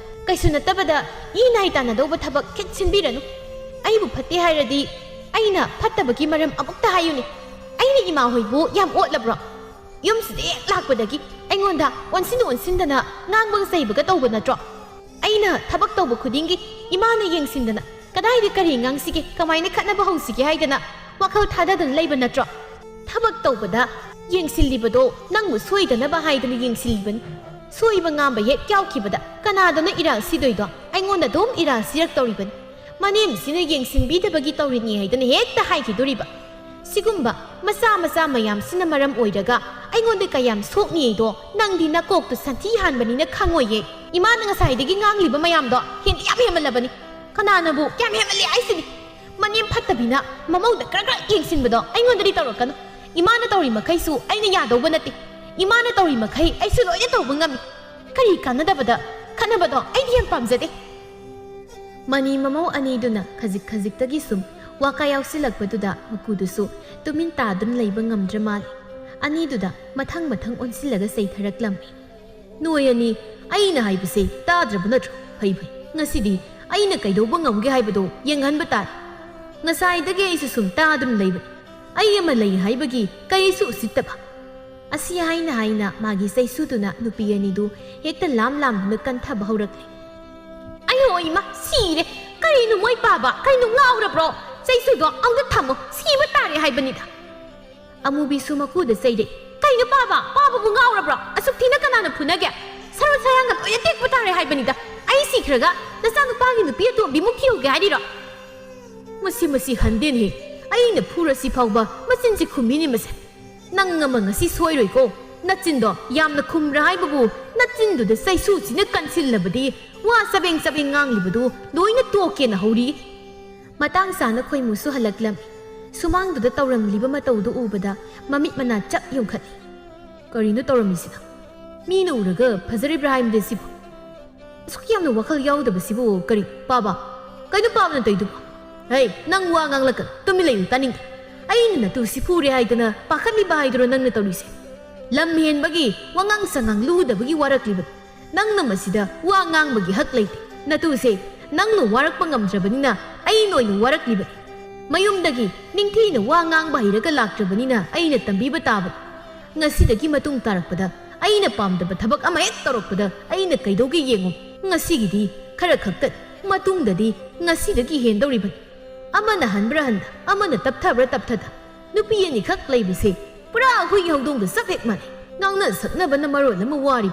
ꯀꯩꯁꯨ ꯅꯠꯇꯕꯗ ꯏ ꯅꯥꯏ ꯇꯥꯟꯅꯗꯧꯕ ꯊꯕꯛ ꯈꯤꯠ ꯁꯤꯟꯕꯤꯔꯅꯨ꯫ ꯑꯩꯕꯨ ꯐꯠꯇꯦ ꯍꯥꯏꯔꯗꯤ ꯑꯩꯅ ꯐꯠꯇꯕꯒꯤ ꯃꯔꯝ ꯑꯃꯨꯛꯇ ꯍꯥꯏꯌꯨꯅꯦ꯫ ꯑꯩꯅ ꯏꯃꯥ ꯍꯣꯏꯕꯨ ꯌꯥꯝ ꯑꯣꯠꯂꯕ꯭ꯔꯣ? ꯌꯨꯝꯁꯤꯗ ꯍꯦꯛ ꯂꯥꯛꯄꯗꯒꯤ ꯑꯩꯉꯣꯟꯗ ꯑꯣꯟꯁꯤꯟ ꯑꯣꯟꯁꯤꯟꯗꯅ ꯉꯥꯡꯕꯒ ꯆꯩꯕꯒ ꯇꯧꯕ ꯅꯠꯇ꯭ꯔꯣ? ꯑꯩꯅ ꯊꯕꯛ ꯇꯧꯕ ꯈꯨꯗꯤꯡꯒꯤ ꯏꯃꯥꯅ ꯌꯦꯡꯁꯤꯟꯗꯅ ꯀꯗꯥꯏꯗ ꯀꯔꯤ ꯉꯥꯡꯁꯤꯒꯦ, ꯀꯃꯥꯏꯅ ꯈꯠꯅꯕ ꯍꯧꯁꯤꯒꯦ ꯍꯥꯏꯗꯅ ꯋꯥꯈꯜ ꯊꯥꯗꯗꯅ ꯂꯩꯕ ꯅꯠꯇ꯭ꯔꯣ? ꯊꯕꯛ ꯇꯧꯕꯗ ꯌꯦꯡꯁꯤꯜꯂꯤꯕꯗꯣ ꯅꯪꯕꯨ ꯁꯣꯏꯗꯅꯕ ꯍꯥꯏꯗꯅ ꯌꯦꯡꯁꯤꯜꯂꯤꯕꯅꯤ꯫ ꯁꯣꯏꯕ ꯉꯥꯝꯕ ꯍꯦꯛ ꯌꯥꯎꯈꯤꯕꯗ ꯀꯅꯥꯗꯅꯣ ꯏꯔꯥꯜ ꯁꯤꯗꯣꯏꯗꯣ? ꯑꯩꯉꯣꯟꯗ ꯑꯗꯨꯝ ꯏꯔꯥꯜ ꯁꯤꯔꯛꯇꯧꯔꯤꯕꯅꯤ꯫ ꯃꯅꯦꯝꯁꯤꯅ ꯌꯦꯡꯁꯤꯟꯕꯤꯗꯕꯒꯤ ꯇꯧꯔꯤꯅꯤ ꯍꯥꯏꯗꯅ ꯍꯦꯛꯇ ꯍꯥꯏꯈꯤꯗꯣꯔꯤꯕ꯫ ꯁꯤꯒꯨꯝꯕ ꯃꯆꯥ ꯃꯆꯥ ꯃꯌꯥꯝꯁꯤꯅ ꯃꯔꯝ ꯑꯣꯏꯔꯒ ꯑꯩꯉꯣꯟꯗ ꯀꯌꯥꯝ ꯁꯣꯛꯅꯤꯗꯣ ꯅꯪꯗꯤ ꯅꯀꯣꯛꯇꯨ ꯁꯟꯊꯤ ꯍꯥꯟꯕꯅꯤꯅ ꯈꯪꯉꯣꯏꯌꯦ꯫ ꯏꯃꯥꯅ ꯉꯁꯥꯏꯗꯒꯤ ꯉꯥꯡꯂꯤꯕ ꯃꯌꯥꯝꯗꯣ ꯍꯦꯟꯗꯤ ꯌꯥꯝ ꯍꯦꯟꯃꯜꯂꯕꯅꯤ꯫ ꯀꯅꯥꯅꯕꯨ ꯀꯌꯥꯝ ꯍꯦꯟꯃꯜꯂꯤ ꯍꯥꯏꯁꯤꯅꯤ? ꯃꯅꯦꯝ ꯐꯠꯇꯕꯤꯅ ꯃꯃꯧꯗ ꯈꯔ ꯈꯔ ꯌꯦꯡꯁꯤꯟꯕꯗꯣ ꯑꯩꯉꯣꯟꯗꯗꯤ ꯇꯧꯔꯛꯀꯅꯨ꯫ ꯏꯃꯥꯅ ꯇꯧꯔꯤ ꯃꯈꯩꯁꯨ ꯑꯩꯅ ꯌꯥꯗꯧꯕ ꯅꯠꯇꯦ꯫ ꯏꯃꯥꯅ ꯇꯧꯔꯤ ꯃꯈꯩ ꯑꯩꯁꯨ ꯂꯣꯏꯅ ꯇꯧꯕ ꯉꯝꯃꯤ꯫ ꯀꯔꯤ ꯀꯥꯟꯅꯗꯕꯗ ꯈꯠꯅꯕꯗꯣ ꯑꯩꯗꯤ ꯌꯥꯝ ꯄꯥꯝꯖꯗꯦ꯫ ꯃꯅꯤ ꯃꯃꯧ ꯑꯅꯤꯗꯨꯅ ꯈꯖꯤꯛ ꯈꯖꯤꯛꯇꯒꯤ ꯁꯨꯝ ꯋꯥꯀꯥ ꯌꯥꯎꯁꯤꯜꯂꯛꯄꯗꯨꯗ ꯃꯀꯨꯗꯨꯁꯨ ꯇꯨꯃꯤꯟ ꯇꯥꯗꯨꯅ ꯂꯩꯕ ꯉꯝꯗ꯭ꯔ ꯃꯥꯜꯂꯦ꯫ ꯑꯅꯤꯗꯨꯗ ꯃꯊꯪ ꯃꯊꯪ ꯑꯣꯟꯁꯤꯜꯂꯒ ꯆꯩꯊꯔꯛꯂꯝꯃꯤ꯫ "ꯅꯣꯏ ꯑꯅꯤ ꯑꯩꯅ ꯍꯥꯏꯕꯁꯦ ꯇꯥꯗ꯭ꯔꯕ ꯅꯠꯇ꯭ꯔꯣ? ꯐꯩ ꯐꯩ, ꯉꯁꯤꯗꯤ ꯑꯩꯅ ꯀꯩꯗꯧꯕ ꯉꯝꯒꯦ ꯍꯥꯏꯕꯗꯣ ꯌꯦꯡꯍꯟꯕ ꯇꯥꯔꯦ꯫ ꯉꯁꯥꯏꯗꯒꯤ ꯑꯩꯁꯨ ꯁꯨꯝ ꯇꯥꯗꯨꯅ ꯂꯩꯕꯅꯤ꯫ ꯑꯩ ꯑꯃ ꯂꯩ ꯍꯥꯏꯕꯒꯤ ꯀꯔꯤꯁꯨ ꯎꯁꯤꯠꯇꯕ"꯫ ꯑꯁꯤ ꯍꯥꯏꯅ ꯍꯥꯏꯅ ꯃꯥꯒꯤ ꯆꯩꯁꯨꯗꯨꯅ ꯅꯨꯄꯤ ꯑꯅꯤꯗꯨ ꯍꯦꯛꯇ ꯂꯥꯝ ꯂꯥꯝꯗꯨꯅ ꯀꯟꯊꯕ ꯍꯧꯔꯛꯂꯦ꯫ "ꯑꯌꯣ ꯏꯃꯥ, ꯁꯤꯔꯦ! ꯀꯔꯤꯅꯣ ꯃꯣꯏ ꯄꯥꯕ? ꯀꯔꯤꯅꯣ ꯉꯥꯎꯔꯕ꯭ꯔꯣ? ꯆꯩꯁꯨꯗꯣ ꯑꯃꯨꯛꯇ ꯊꯝꯃꯣ, ꯁꯤꯕ ꯇꯥꯔꯦ ꯍꯥꯏꯕꯅꯤꯗ"꯫ ꯑꯃꯨꯕꯤꯁꯨ ꯃꯀꯨꯗ ꯆꯩꯔꯛꯏ꯫ "ꯀꯩꯅꯣ ꯄꯥꯕ? ꯄꯥꯕꯕꯨ ꯉꯥꯎꯔꯕ꯭ꯔꯣ? ꯑꯁꯨꯛ ꯊꯤꯅ ꯀꯅꯥꯅ ꯐꯨꯅꯒꯦ? ꯁꯔꯨ ꯁꯌꯥꯡꯒ ꯂꯣꯏꯅ ꯇꯦꯛꯄ ꯇꯥꯔꯦ ꯍꯥꯏꯕꯅꯤꯗ꯫ ꯑꯩ ꯁꯤꯈ꯭ꯔꯒ ꯅꯆꯥꯅꯨꯄꯥꯒꯤ ꯅꯨꯄꯤ ꯑꯇꯣꯝꯕꯤꯃꯨꯛ ꯊꯤꯍꯧꯒꯦ ꯍꯥꯏꯔꯤꯔꯣ?" "ꯃꯁꯤ, ꯃꯁꯤ ꯍꯟꯗꯦꯅꯦꯍꯦ꯫ ꯑꯩꯅ ꯐꯨꯔꯁꯤ ꯐꯥꯎꯕ ꯃꯆꯤꯟꯁꯤ ꯈꯨꯝꯃꯤꯅꯦ ꯃꯁꯦ꯫ ꯅꯪ ꯑꯃ ꯉꯁꯤ ꯁꯣꯏꯔꯣꯏꯀꯣ꯫ ꯅꯆꯤꯟꯗꯣ ꯌꯥꯝꯅ ꯈꯨꯝꯕ꯭ꯔꯥ ꯍꯥꯏꯕꯕꯨ, ꯅꯆꯤꯟꯗꯨꯗ ꯆꯩꯁꯨꯁꯤꯅ ꯀꯟꯁꯤꯜꯂꯕꯗꯤ ꯋꯥ ꯆꯕꯦꯡ ꯆꯕꯦꯡ ꯉꯥꯡꯂꯤꯕꯗꯨ ꯂꯣꯏꯅ ꯇꯣꯛꯀꯦꯅ ꯍꯧꯔꯤ"꯫ ꯃꯇꯥꯡ ꯆꯥꯅ ꯈꯣꯏꯃꯨꯁꯨ ꯍꯜꯂꯛꯂꯝꯃꯤ꯫ ꯁꯨꯃꯥꯡꯗꯨꯗ ꯇꯧꯔꯝꯂꯤꯕ ꯃꯇꯧꯗꯨ ꯎꯕꯗ ꯃꯃꯤꯠ ꯃꯅꯥ ꯆꯞ ꯌꯨꯡꯈꯠꯂꯤ꯫ "ꯀꯔꯤꯅꯣ ꯇꯧꯔꯝꯃꯤꯁꯤꯅ? ꯃꯤꯅ ꯎꯔꯒ ꯐꯖꯔꯤꯕ꯭ꯔꯥ ꯍꯥꯏꯕꯅꯤꯗ ꯁꯤꯕꯨ꯫ ꯑꯁꯨꯛ ꯌꯥꯝꯅ ꯋꯥꯈꯜ ꯌꯥꯎꯗꯕꯁꯤꯕꯨ ꯀꯔꯤ? ꯄꯥꯕ, ꯀꯩꯅꯣ ꯄꯥꯕꯅ ꯇꯧꯔꯤꯗꯨꯕꯨ? ꯍꯩ, ꯅꯪ ꯋꯥ ꯉꯥꯡꯂꯛꯀꯅꯨ, ꯇꯨꯃꯤꯟ ꯂꯩꯌꯨ, ꯇꯥꯅꯤꯡꯗꯦ꯫ ꯑꯩꯅ ꯅꯇꯨ ꯁꯤꯐꯨꯔꯦ ꯍꯥꯏꯗꯅ ꯄꯥꯈꯠꯂꯤꯕ ꯍꯥꯏꯗꯨꯔꯣ ꯅꯪꯅ ꯇꯧꯔꯤꯁꯦ? ꯂꯝ ꯍꯦꯟꯕꯒꯤ, ꯋꯥꯉꯥꯡ ꯁꯉꯥꯡ ꯂꯨꯗꯕꯒꯤ ꯋꯥꯔꯛꯂꯤꯕꯅꯤ꯫ ꯅꯪꯅ ꯃꯁꯤꯗ ꯋꯥ ꯉꯥꯡꯕꯒꯤ ꯍꯛ ꯂꯩꯇꯦ꯫ ꯅꯇꯨꯁꯦ ꯅꯪꯅ ꯋꯥꯔꯛꯄ ꯉꯝꯗ꯭ꯔꯕꯅꯤꯅ ꯑꯩꯅ ꯑꯣꯏꯅ ꯋꯥꯔꯛꯂꯤꯕꯅꯤ꯫ ꯃꯌꯨꯝꯗꯒꯤ ꯅꯤꯡꯊꯤꯅ ꯋꯥ ꯉꯥꯡꯕ ꯍꯩꯔꯒ ꯂꯥꯛꯇ꯭ꯔꯕꯅꯤꯅ ꯑꯩꯅ ꯇꯝꯕꯤꯕ ꯇꯥꯕꯅꯤ꯫ ꯉꯁꯤꯗꯒꯤ ꯃꯇꯨꯡ ꯇꯥꯔꯛꯄꯗ ꯑꯩꯅ ꯄꯥꯝꯗꯕ ꯊꯕꯛ ꯑꯃ ꯍꯦꯛ ꯇꯧꯔꯛꯄꯗ ꯑꯩꯅ ꯀꯩꯗꯧꯒꯦ ꯌꯦꯡꯉꯨ꯫ ꯉꯁꯤꯒꯤꯗꯤ ꯈꯔ ꯈꯛꯇꯅꯤ, ꯃꯇꯨꯡꯗꯗꯤ ꯉꯁꯤꯗꯒꯤ ꯍꯦꯟꯗꯧꯔꯤꯕꯅꯤ"꯫ ꯑꯃꯅ ꯍꯟꯕ꯭ꯔꯥ ꯍꯟꯗ, ꯑꯃꯅ ꯇꯞꯊꯕ꯭ꯔꯥ ꯇꯞꯊꯗ, ꯅꯨꯄꯤ ꯑꯅꯤꯈꯛ ꯂꯩꯕꯁꯦ ꯄꯨꯔꯥ ꯍꯨꯏ ꯍꯧꯗꯣꯡꯒ ꯆꯞ ꯍꯦꯛ ꯃꯥꯟꯅꯩ꯫ ꯉꯥꯡꯅ ꯁꯛꯅꯕꯅ ꯃꯔꯣꯜ ꯑꯃ ꯋꯥꯔꯤ꯫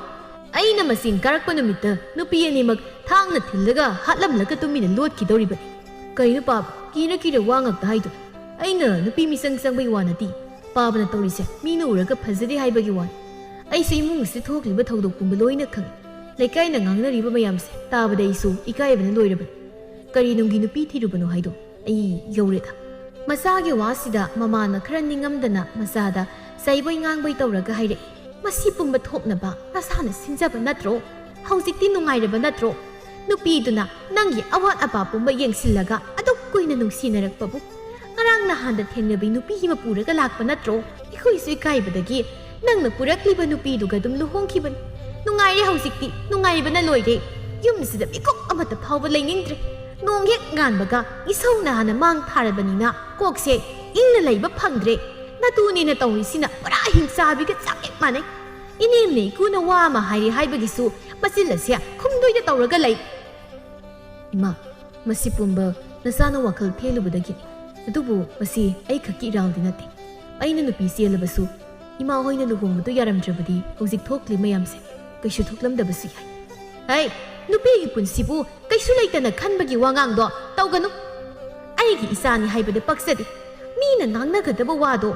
ꯑꯩꯅ ꯃꯁꯤꯡ ꯀꯥꯔꯛꯄ ꯅꯨꯃꯤꯠꯇ ꯅꯨꯄꯤ ꯑꯅꯤꯃꯛ ꯊꯥꯡꯅ ꯊꯤꯜꯂꯒ ꯍꯥꯠꯂꯝꯂꯒ ꯇꯨꯃꯤꯟꯅ ꯂꯣꯠꯈꯤꯗꯧꯔꯤꯕꯅꯤ꯫ ꯀꯩꯅꯣ ꯄꯥꯕ, ꯀꯤꯔ ꯀꯤꯔ ꯋꯥ ꯉꯥꯛꯇ ꯍꯥꯏꯗꯣ? ꯑꯩꯅ ꯅꯨꯄꯤ ꯃꯤꯆꯪ ꯆꯪꯕꯒꯤ ꯋꯥ ꯅꯠꯇꯦ꯫ ꯄꯥꯕꯅ ꯇꯧꯔꯤꯁꯦ ꯃꯤꯅ ꯎꯔꯒ ꯐꯖꯗꯦ ꯍꯥꯏꯕꯒꯤ ꯋꯥꯅꯤ꯫ ꯑꯩꯁꯨ ꯏꯃꯨꯡ ꯑꯁꯤꯗ ꯊꯣꯛꯂꯤꯕ ꯊꯧꯗꯣꯛ ꯄꯨꯝꯕ ꯂꯣꯏꯅ ꯈꯪꯏ꯫ ꯂꯩꯀꯥꯏꯅ ꯉꯥꯡꯅꯔꯤꯕ ꯃꯌꯥꯝꯁꯦ ꯇꯥꯕꯗ ꯑꯩꯁꯨ ꯏꯀꯥꯏꯕꯅ ꯂꯣꯏꯔꯕꯅꯤ꯫ ꯀꯔꯤ ꯅꯨꯡꯒꯤ ꯅꯨꯄꯤ ꯊꯤꯔꯨꯕꯅꯣ ꯍꯥꯏꯗꯣ ꯑꯩ ꯌꯧꯔꯦꯗ꯫ ꯃꯆꯥꯒꯤ ꯋꯥꯁꯤꯗ ꯃꯃꯥꯅ ꯈꯔ ꯅꯤꯡꯉꯝꯗꯅ ꯃꯆꯥꯗ ꯆꯩꯕꯣꯏ ꯉꯥꯡꯕꯣꯏ ꯇꯧꯔꯒ ꯍꯥꯏꯔꯛꯏ, "ꯃꯁꯤ ꯄꯨꯝꯕ ꯊꯣꯛꯅꯕ ꯅꯁꯥꯅ ꯁꯤꯟꯖꯕ ꯅꯠꯇ꯭ꯔꯣ? ꯍꯧꯖꯤꯛꯇꯤ ꯅꯨꯡꯉꯥꯏꯔꯕ ꯅꯠꯇ꯭ꯔꯣ? ꯅꯨꯄꯤꯗꯨꯅ ꯅꯪꯒꯤ ꯑꯋꯥꯠ ꯑꯄꯥ ꯄꯨꯝꯕ ꯌꯦꯡꯁꯤꯜꯂꯒ ꯑꯗꯨꯛ ꯀꯨꯏꯅ ꯅꯨꯡꯁꯤꯅꯔꯛꯄꯕꯨ ꯉꯔꯥꯡ ꯅꯍꯥꯟꯗ ꯊꯦꯡꯅꯕꯤ ꯅꯨꯄꯤ ꯑꯃ ꯄꯨꯔꯒ ꯂꯥꯛꯄ ꯅꯠꯇ꯭ꯔꯣ? ꯑꯩꯈꯣꯏꯁꯨ ꯏꯀꯥꯏꯕꯗꯒꯤ ꯅꯪꯅ ꯄꯨꯔꯛꯂꯤꯕ ꯅꯨꯄꯤꯗꯨꯒ ꯑꯗꯨꯝ ꯂꯨꯍꯣꯡꯈꯤꯕꯅꯤ꯫ ꯅꯨꯡꯉꯥꯏꯔꯦ ꯍꯧꯖꯤꯛꯇꯤ, ꯅꯨꯡꯉꯥꯏꯕꯅ ꯂꯣꯏꯔꯦ꯫ ꯌꯨꯝꯁꯤꯗ ꯃꯤꯀꯨꯞ ꯑꯃꯠꯇ ꯐꯥꯎꯕ ꯂꯩꯅꯤꯡꯗ꯭ꯔꯦ꯫ ꯅꯣꯡ ꯍꯦꯛ ꯉꯥꯟꯕꯒ ꯏꯁꯧꯅ ꯍꯥꯟꯅ ꯃꯥꯡ ꯊꯥꯔꯕꯅꯤꯅ ꯀꯣꯛꯁꯦ ꯏꯪꯅ ꯂꯩꯕ ꯐꯪꯗ꯭ꯔꯦ꯫ ꯅꯇꯨꯅꯦꯅ ꯇꯧꯔꯤꯁꯤꯅ ꯄꯨꯔꯥ ꯍꯤꯡꯆꯥꯕꯤꯒ ꯆꯞ ꯍꯦꯛ ꯃꯥꯟꯅꯩ꯫ ꯏꯅꯦꯝꯅ ꯏꯀꯨꯅ ꯋꯥ ꯑꯃ ꯍꯥꯏꯔꯦ ꯍꯥꯏꯕꯒꯤꯁꯨ ꯃꯆꯤꯜ ꯑꯁꯦ ꯈꯨꯝꯗꯣꯏꯗ ꯇꯧꯔꯒ ꯂꯩ꯫ ꯏꯃꯥ, ꯃꯁꯤ ꯄꯨꯝꯕ ꯅꯆꯥꯅ ꯋꯥꯈꯜ ꯊꯦꯜꯂꯨꯕꯗꯒꯤꯅꯤ꯫ ꯑꯗꯨꯕꯨ ꯃꯁꯤ ꯑꯩꯈꯛꯀꯤ ꯏꯔꯥꯜꯗꯤ ꯅꯠꯇꯦ꯫ ꯑꯩꯅ ꯅꯨꯄꯤ ꯆꯦꯜꯂꯕꯁꯨ ꯏꯃꯥ ꯍꯣꯏꯅ ꯂꯨꯍꯣꯡꯕꯗꯨ ꯌꯥꯔꯝꯗ꯭ꯔꯕꯗꯤ ꯍꯧꯖꯤꯛ ꯊꯣꯛꯂꯤ ꯃꯌꯥꯝꯁꯦ ꯀꯩꯁꯨ ꯊꯣꯛꯂꯝꯗꯕꯁꯨ ꯌꯥꯏ꯫ ꯍꯩ, ꯅꯨꯄꯤꯒꯤ ꯄꯨꯟꯁꯤꯕꯨ ꯀꯩꯁꯨ ꯂꯩꯇꯅ ꯈꯟꯕꯒꯤ ꯋꯥꯉꯥꯡꯗꯣ ꯇꯧꯒꯅꯨ꯫ ꯑꯩꯒꯤ ꯏꯆꯥꯅꯤ ꯍꯥꯏꯕꯗ ꯄꯛꯆꯗꯦ꯫ ꯃꯤꯅ ꯉꯥꯡꯅꯒꯗꯕ ꯋꯥꯗꯣ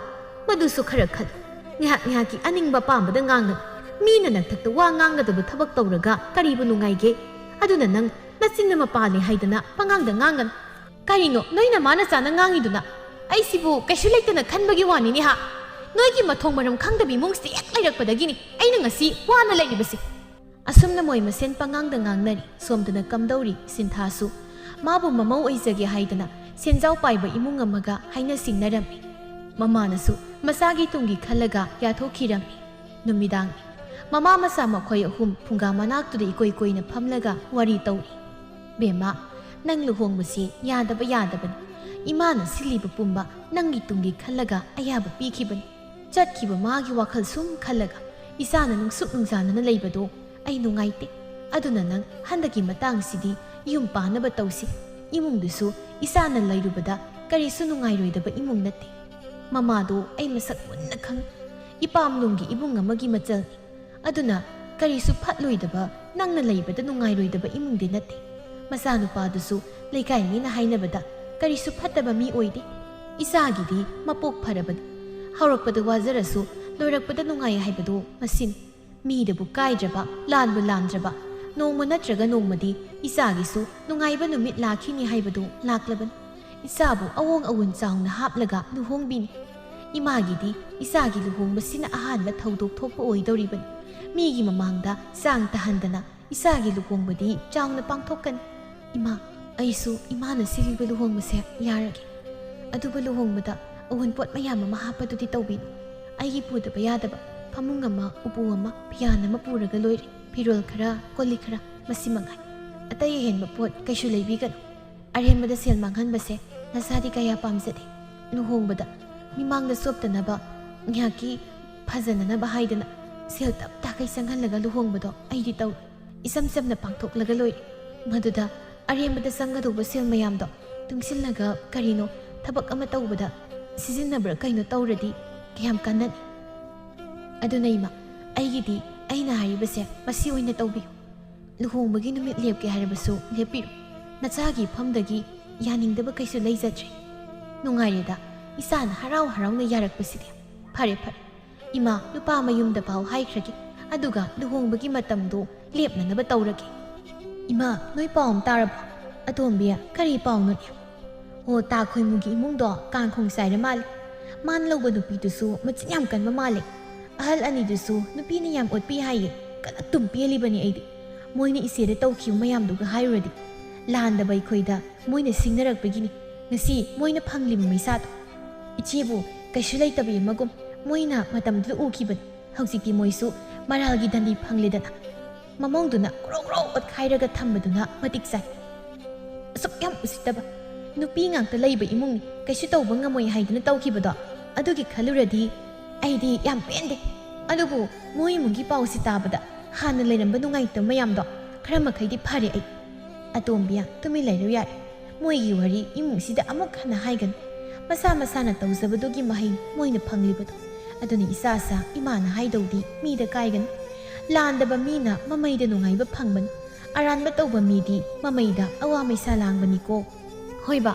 ꯃꯗꯨꯁꯨ ꯈꯔ ꯈꯜꯂꯨ꯫ ꯉꯥꯏꯍꯥꯛ ꯉꯥꯏꯍꯥꯛꯀꯤ ꯑꯅꯤꯡꯕ ꯑꯄꯥꯝꯕꯗ ꯉꯥꯡꯒꯅꯨ꯫ ꯃꯤꯅ ꯅꯊꯛꯇ ꯋꯥ ꯉꯥꯡꯒꯗꯕ ꯊꯕꯛ ꯇꯧꯔꯒ ꯀꯔꯤꯕꯨ ꯅꯨꯡꯉꯥꯏꯒꯦ? ꯑꯗꯨꯅ ꯅꯪ ꯅꯆꯤꯟ ꯅꯃ ꯄꯥꯜꯂꯤ ꯍꯥꯏꯗꯅ ꯄꯉꯥꯡꯗ ꯉꯥꯡꯒꯅꯨ꯫ ꯀꯔꯤꯅꯣ ꯅꯣꯏ ꯅꯃꯥ ꯅꯆꯥꯅ ꯉꯥꯡꯉꯤꯗꯨꯅ? ꯑꯩꯁꯤꯕꯨ ꯀꯩꯁꯨ ꯂꯩꯇꯅ ꯈꯟꯕꯒꯤ ꯋꯥꯅꯤꯅꯦ ꯍꯥ? ꯅꯣꯏꯒꯤ ꯃꯊꯣꯡ ꯃꯔꯝ ꯈꯪꯗꯕꯤ ꯏꯃꯨꯡꯁꯤꯗ ꯍꯦꯛ ꯂꯩꯔꯛꯄꯗꯒꯤꯅꯤ ꯑꯩꯅ ꯉꯁꯤ ꯋꯥꯅ ꯂꯩꯔꯤꯕꯁꯦ꯫ ꯑꯁꯨꯝꯅ ꯃꯣꯏ ꯃꯁꯦꯟ ꯄꯉꯥꯡꯗ ꯉꯥꯡꯅꯔꯤ꯫ ꯁꯣꯝꯗꯅ ꯀꯝꯗꯧꯔꯤ ꯁꯤꯟꯊꯥꯁꯨ ꯃꯥꯕꯨ ꯃꯃꯧ ꯑꯣꯏꯖꯒꯦ ꯍꯥꯏꯗꯅ ꯁꯦꯟꯖꯥꯎ ꯄꯥꯏꯕ ꯏꯃꯨꯡ ꯑꯃꯒ ꯍꯥꯏꯅ ꯁꯤꯡꯅꯔꯝꯃꯤ꯫ ꯃꯃꯥꯅꯁꯨ ꯃꯆꯥꯒꯤ ꯇꯨꯡꯒꯤ ꯈꯜꯂꯒ ꯌꯥꯊꯣꯛꯈꯤꯔꯝꯃꯤ꯫ ꯅꯨꯃꯤꯗꯥꯡꯅꯤ꯫ ꯃꯃꯥ ꯃꯆꯥ ꯃꯈꯣꯏ ꯑꯍꯨꯝ ꯐꯨꯡꯒꯥ ꯃꯅꯥꯛꯇꯨꯗ ꯏꯀꯣꯏ ꯀꯣꯏꯅ ꯐꯝꯂꯒ ꯋꯥꯔꯤ ꯇꯧꯔꯤ꯫ "ꯕꯦꯝꯃ, ꯅꯪ ꯂꯨꯍꯣꯡꯕꯁꯤ ꯌꯥꯗꯕ ꯌꯥꯗꯕꯅꯤ꯫ ꯏꯃꯥꯅ ꯁꯤꯜꯂꯤꯕ ꯄꯨꯝꯕ ꯅꯪꯒꯤ ꯇꯨꯡꯒꯤ ꯈꯜꯂꯒ ꯑꯌꯥꯕ ꯄꯤꯈꯤꯕꯅꯤ꯫ ꯆꯠꯈꯤꯕ ꯃꯥꯒꯤ ꯋꯥꯈꯜ ꯁꯨꯝ ꯈꯜꯂꯒ ꯏꯆꯥꯅ ꯅꯨꯡꯁꯨꯛ ꯅꯨꯡꯖꯥꯅꯅ ꯂꯩꯕꯗꯣ ꯑꯩ ꯅꯨꯡꯉꯥꯏꯇꯦ꯫ ꯑꯗꯨꯅ ꯅꯪ ꯍꯟꯗꯛꯀꯤ ꯃꯇꯥꯡꯁꯤꯗꯤ ꯌꯨꯝ ꯄꯥꯟꯅꯕ ꯇꯧꯁꯤ꯫ ꯏꯃꯨꯡꯗꯨꯁꯨ ꯏꯆꯥꯅ ꯂꯩꯔꯨꯕꯗ ꯀꯔꯤꯁꯨ ꯅꯨꯡꯉꯥꯏꯔꯣꯏꯗꯕ ꯏꯃꯨꯡ ꯅꯠꯇꯦ꯫ ꯃꯃꯥꯗꯣ ꯑꯩ ꯃꯁꯛ ꯃꯨꯟꯅ ꯈꯪꯏ꯫ ꯏꯄꯥꯝꯂꯣꯝꯒꯤ ꯏꯃꯨꯡ ꯑꯃꯒꯤ ꯃꯆꯜꯅꯤ꯫ ꯑꯗꯨꯅ ꯀꯔꯤꯁꯨ ꯐꯠꯂꯣꯏꯗꯕ, ꯅꯪꯅ ꯂꯩꯕꯗ ꯅꯨꯡꯉꯥꯏꯔꯣꯏꯗꯕ ꯏꯃꯨꯡꯗꯤ ꯅꯠꯇꯦ꯫ ꯃꯆꯥꯅꯨꯄꯥꯗꯨꯁꯨ ꯂꯩꯀꯥꯏ ꯃꯤꯅ ꯍꯥꯏꯅꯕꯗ ꯀꯔꯤꯁꯨ ꯐꯠꯇꯕ ꯃꯤ ꯑꯣꯏꯗꯦ꯫ ꯏꯆꯥꯒꯤꯗꯤ ꯃꯄꯣꯛ ꯐꯔꯕꯅꯤ꯫ ꯍꯧꯔꯛꯄꯗ ꯋꯥꯖꯔꯁꯨ ꯂꯣꯏꯔꯛꯄꯗ ꯅꯨꯡꯉꯥꯏ ꯍꯥꯏꯕꯗꯣ ꯃꯁꯤꯅꯤ꯫ ꯃꯤꯗꯕꯨ ꯀꯥꯏꯗ꯭ꯔꯕ, ꯂꯥꯟꯕꯨ ꯂꯥꯟꯗ꯭ꯔꯕ, ꯅꯣꯡꯃ ꯅꯠꯇ꯭ꯔꯒ ꯅꯣꯡꯃꯗꯤ ꯏꯆꯥꯒꯤꯁꯨ ꯅꯨꯡꯉꯥꯏꯕ ꯅꯨꯃꯤꯠ ꯂꯥꯛꯈꯤꯅꯤ ꯍꯥꯏꯕꯗꯨ ꯂꯥꯛꯂꯕꯅꯤ꯫ ꯏꯆꯥꯕꯨ ꯑꯑꯣꯡ ꯑꯑꯣꯟ ꯆꯥꯎꯅ ꯍꯥꯞꯂꯒ ꯂꯨꯍꯣꯡꯕꯤꯅꯤ꯫ ꯏꯃꯥꯒꯤꯗꯤ ꯏꯆꯥꯒꯤ ꯂꯨꯍꯣꯡꯕꯁꯤꯅ ꯑꯍꯥꯟꯕ ꯊꯧꯗꯣꯛ ꯊꯣꯛꯄ ꯑꯣꯏꯗꯧꯔꯤꯕꯅꯤ꯫ ꯃꯤꯒꯤ ꯃꯃꯥꯡꯗ ꯆꯥꯡ ꯇꯥꯍꯟꯗꯅ ꯏꯆꯥꯒꯤ ꯂꯨꯍꯣꯡꯕꯗꯤ ꯆꯥꯎꯅ ꯄꯥꯡꯊꯣꯛꯀꯅꯤ꯫ ꯏꯃꯥ, ꯑꯩꯁꯨ ꯏꯃꯥꯅ ꯁꯤꯜꯂꯤꯕ ꯂꯨꯍꯣꯡꯕꯁꯦ ꯌꯥꯔꯒꯦ꯫ ꯑꯗꯨꯕꯨ ꯂꯨꯍꯣꯡꯕꯗ ꯑꯋꯨꯟꯄꯣꯠ ꯃꯌꯥꯝ ꯑꯃ ꯍꯥꯞꯄꯗꯨꯗꯤ ꯇꯧꯕꯤꯅꯨ꯫ ꯑꯩꯒꯤ ꯄꯨꯗꯕ ꯌꯥꯗꯕ ꯐꯃꯨꯡ ꯑꯃ, ꯎꯄꯨ ꯑꯃ, ꯐꯤꯌꯥꯟ ꯑꯃ ꯄꯨꯔꯒ ꯂꯣꯏꯔꯦ꯫ ꯐꯤꯔꯣꯜ ꯈꯔ, ꯀꯣꯜꯂꯤꯛ ꯈꯔ, ꯃꯁꯤ ꯃꯉꯥꯏ꯫ ꯑꯇꯩ ꯑꯍꯦꯟꯕ ꯄꯣꯠ ꯀꯩꯁꯨ ꯂꯩꯕꯤꯒꯅꯨ꯫ ꯑꯔꯦꯝꯕꯗ ꯁꯦꯜ ꯃꯥꯡꯍꯟꯕꯁꯦ ꯅꯁꯥꯗꯤ ꯀꯌꯥ ꯄꯥꯝꯖꯗꯦ꯫ ꯂꯨꯍꯣꯡꯕꯗ ꯃꯤꯃꯥꯡꯗ ꯆꯣꯞꯇꯅꯕ, ꯉꯥꯏꯍꯥꯛꯀꯤ ꯐꯖꯅꯅꯕ ꯍꯥꯏꯗꯅ ꯁꯦꯜ ꯇꯞ ꯇꯥꯈꯩ ꯆꯪꯍꯜꯂꯒ ꯂꯨꯍꯣꯡꯕꯗꯣ ꯑꯩꯗꯤ ꯇꯧꯔꯣꯏ꯫ ꯏꯆꯝ ꯆꯝꯅ ꯄꯥꯡꯊꯣꯛꯂꯒ ꯂꯣꯏꯔꯦ꯫ ꯃꯗꯨꯗ ꯑꯔꯦꯝꯕꯗ ꯆꯪꯒꯗꯧꯕ ꯁꯦꯜ ꯃꯌꯥꯝꯗꯣ ꯇꯨꯡꯁꯤꯜꯂꯒ ꯀꯔꯤꯅꯣ ꯊꯕꯛ ꯑꯃ ꯇꯧꯕꯗ ꯁꯤꯖꯤꯟꯅꯕ꯭ꯔꯥ ꯀꯩꯅꯣ ꯇꯧꯔꯗꯤ ꯀꯌꯥꯝ ꯀꯥꯟꯅꯅꯤ? ꯑꯗꯨꯅ ꯏꯃꯥ, ꯑꯩꯒꯤꯗꯤ ꯑꯩꯅ ꯍꯥꯏꯔꯤꯕꯁꯦ ꯃꯁꯤ ꯑꯣꯏꯅ ꯇꯧꯕꯤꯌꯨ꯫ ꯂꯨꯍꯣꯡꯕꯒꯤ ꯅꯨꯃꯤꯠ ꯂꯦꯞꯀꯦ ꯍꯥꯏꯔꯕꯁꯨ ꯂꯦꯞꯄꯤꯔꯣ꯫ ꯅꯆꯥꯒꯤ ꯏꯐꯝꯗꯒꯤ ꯌꯥꯅꯤꯡꯗꯕ ꯀꯩꯁꯨ ꯂꯩꯖꯗ꯭ꯔꯦ꯫ ꯅꯨꯡꯉꯥꯏꯔꯦꯗ, ꯏꯆꯥꯅ ꯍꯔꯥꯎ ꯍꯔꯥꯎꯅ ꯌꯥꯔꯛꯄꯁꯤꯗꯤ꯫ ꯐꯔꯦ, ꯐꯔꯦ꯫ ꯏꯃꯥ, ꯅꯨꯄꯥ ꯃꯌꯨꯝꯗ ꯄꯥꯎ ꯍꯥꯏꯈ꯭ꯔꯒꯦ, ꯑꯗꯨꯒ ꯂꯨꯍꯣꯡꯕꯒꯤ ꯃꯇꯝꯗꯣ ꯂꯦꯞꯅꯅꯕ ꯇꯧꯔꯒꯦ꯫ ꯏꯃꯥ, ꯅꯣꯏ ꯄꯥꯎ ꯑꯃ ꯇꯥꯔꯕꯣ? ꯑꯇꯣꯝꯕꯤ, ꯀꯔꯤ ꯄꯥꯎꯅꯣꯅꯦ? ꯑꯣ, ꯇꯥ ꯈꯣꯏꯃꯨꯒꯤ ꯏꯃꯨꯡꯗꯣ ꯀꯥꯡꯈꯣꯡ ꯆꯥꯏꯔ ꯃꯥꯜꯂꯦ꯫ ꯃꯥꯅ ꯂꯧꯕ ꯅꯨꯄꯤꯗꯨꯁꯨ ꯃꯆꯤꯟ ꯌꯥꯝ ꯀꯟꯕ ꯃꯥꯜꯂꯦ꯫ ꯑꯍꯜ ꯑꯅꯤꯗꯨꯁꯨ ꯅꯨꯄꯤꯅ ꯌꯥꯝ ꯑꯣꯠꯄꯤ ꯍꯥꯏꯌꯦ꯫ ꯀꯂꯛꯇꯨꯝ ꯄꯦꯜꯂꯤꯕꯅꯤ ꯑꯩꯗꯤ꯫ ꯃꯣꯏꯅ ꯏꯆꯦꯗ ꯇꯧꯈꯤꯕ ꯃꯌꯥꯝꯗꯨꯒ ꯍꯥꯏꯔꯨꯔꯗꯤ꯫ ꯂꯥꯟꯗꯕ ꯑꯩꯈꯣꯏꯗ ꯃꯣꯏꯅ ꯁꯤꯡꯅꯔꯛꯄꯒꯤꯅꯤ ꯉꯁꯤ ꯃꯣꯏꯅ ꯐꯪꯂꯤꯕ ꯃꯩꯁꯥꯗꯣ꯫ ꯏꯆꯦꯕꯨ ꯀꯩꯁꯨ ꯂꯩꯇꯕꯤ ꯑꯃꯒꯨꯝ ꯃꯣꯏꯅ ꯃꯇꯝꯗꯨꯗ ꯎꯈꯤꯕꯅꯤ꯫ ꯍꯧꯖꯤꯛꯇꯤ ꯃꯣꯏꯁꯨ ꯃꯔꯥꯜꯒꯤ ꯗꯟꯗꯤ ꯐꯪꯂꯦꯗꯅ꯫ ꯃꯃꯧꯗꯨꯅ ꯒ꯭ꯔꯣ ꯒ꯭ꯔꯣ ꯑꯣꯠꯈꯥꯏꯔꯒ ꯊꯝꯕꯗꯨꯅ ꯃꯇꯤꯛ ꯆꯥꯏ꯫ ꯑꯁꯨꯛ ꯌꯥꯝ ꯎꯁꯤꯠꯇꯕ꯫ ꯅꯨꯄꯤ ꯉꯥꯛꯇ ꯂꯩꯕ ꯏꯃꯨꯡꯅꯤ, ꯀꯩꯁꯨ ꯇꯧꯕ ꯉꯝꯃꯣꯏ ꯍꯥꯏꯗꯨꯅ ꯇꯧꯈꯤꯕꯗꯣ, ꯑꯗꯨꯒꯤ ꯈꯜꯂꯨꯔꯗꯤ ꯑꯩꯗꯤ ꯌꯥꯝ ꯄꯦꯟꯗꯦ꯫ ꯑꯗꯨꯕꯨ ꯃꯣꯏ ꯏꯃꯨꯡꯒꯤ ꯄꯥꯎꯁꯤ ꯇꯥꯕꯗ ꯍꯥꯟꯅ ꯂꯩꯔꯝꯕ ꯅꯨꯡꯉꯥꯏꯇꯕ ꯃꯌꯥꯝꯗꯣ ꯈꯔ ꯃꯈꯩꯗꯤ ꯐꯔꯦ ꯑꯩ꯫ ꯑꯇꯣꯝꯕꯤ, ꯇꯨꯃꯤꯟ ꯂꯩꯔꯨ ꯌꯥꯔꯦ꯫ ꯃꯣꯏꯒꯤ ꯋꯥꯔꯤ ꯏꯃꯨꯡꯁꯤꯗ ꯑꯃꯨꯛ ꯍꯟꯅ ꯍꯥꯏꯒꯅꯨ꯫ ꯃꯁꯥ ꯃꯁꯥꯅ ꯇꯧꯖꯕꯗꯨꯒꯤ ꯃꯍꯩ ꯃꯣꯏꯅ ꯐꯪꯂꯤꯕꯗꯣ꯫ ꯑꯗꯨꯅ ꯏꯆꯥꯁꯥ ꯏꯃꯥꯅ ꯍꯥꯏꯗꯧꯗꯤ ꯃꯤꯗ ꯀꯥꯏꯒꯅꯨ꯫ ꯂꯥꯟꯗꯕ ꯃꯤꯅ ꯃꯃꯩꯗ ꯅꯨꯡꯉꯥꯏꯕ ꯐꯪꯕꯅꯤ꯫ ꯑꯔꯥꯟꯕ ꯇꯧꯕ ꯃꯤꯗꯤ ꯃꯃꯩꯗ ꯑꯋꯥ ꯃꯩꯁꯥ ꯂꯥꯡꯕꯅꯤꯀꯣ꯫ ꯍꯣꯏꯕ,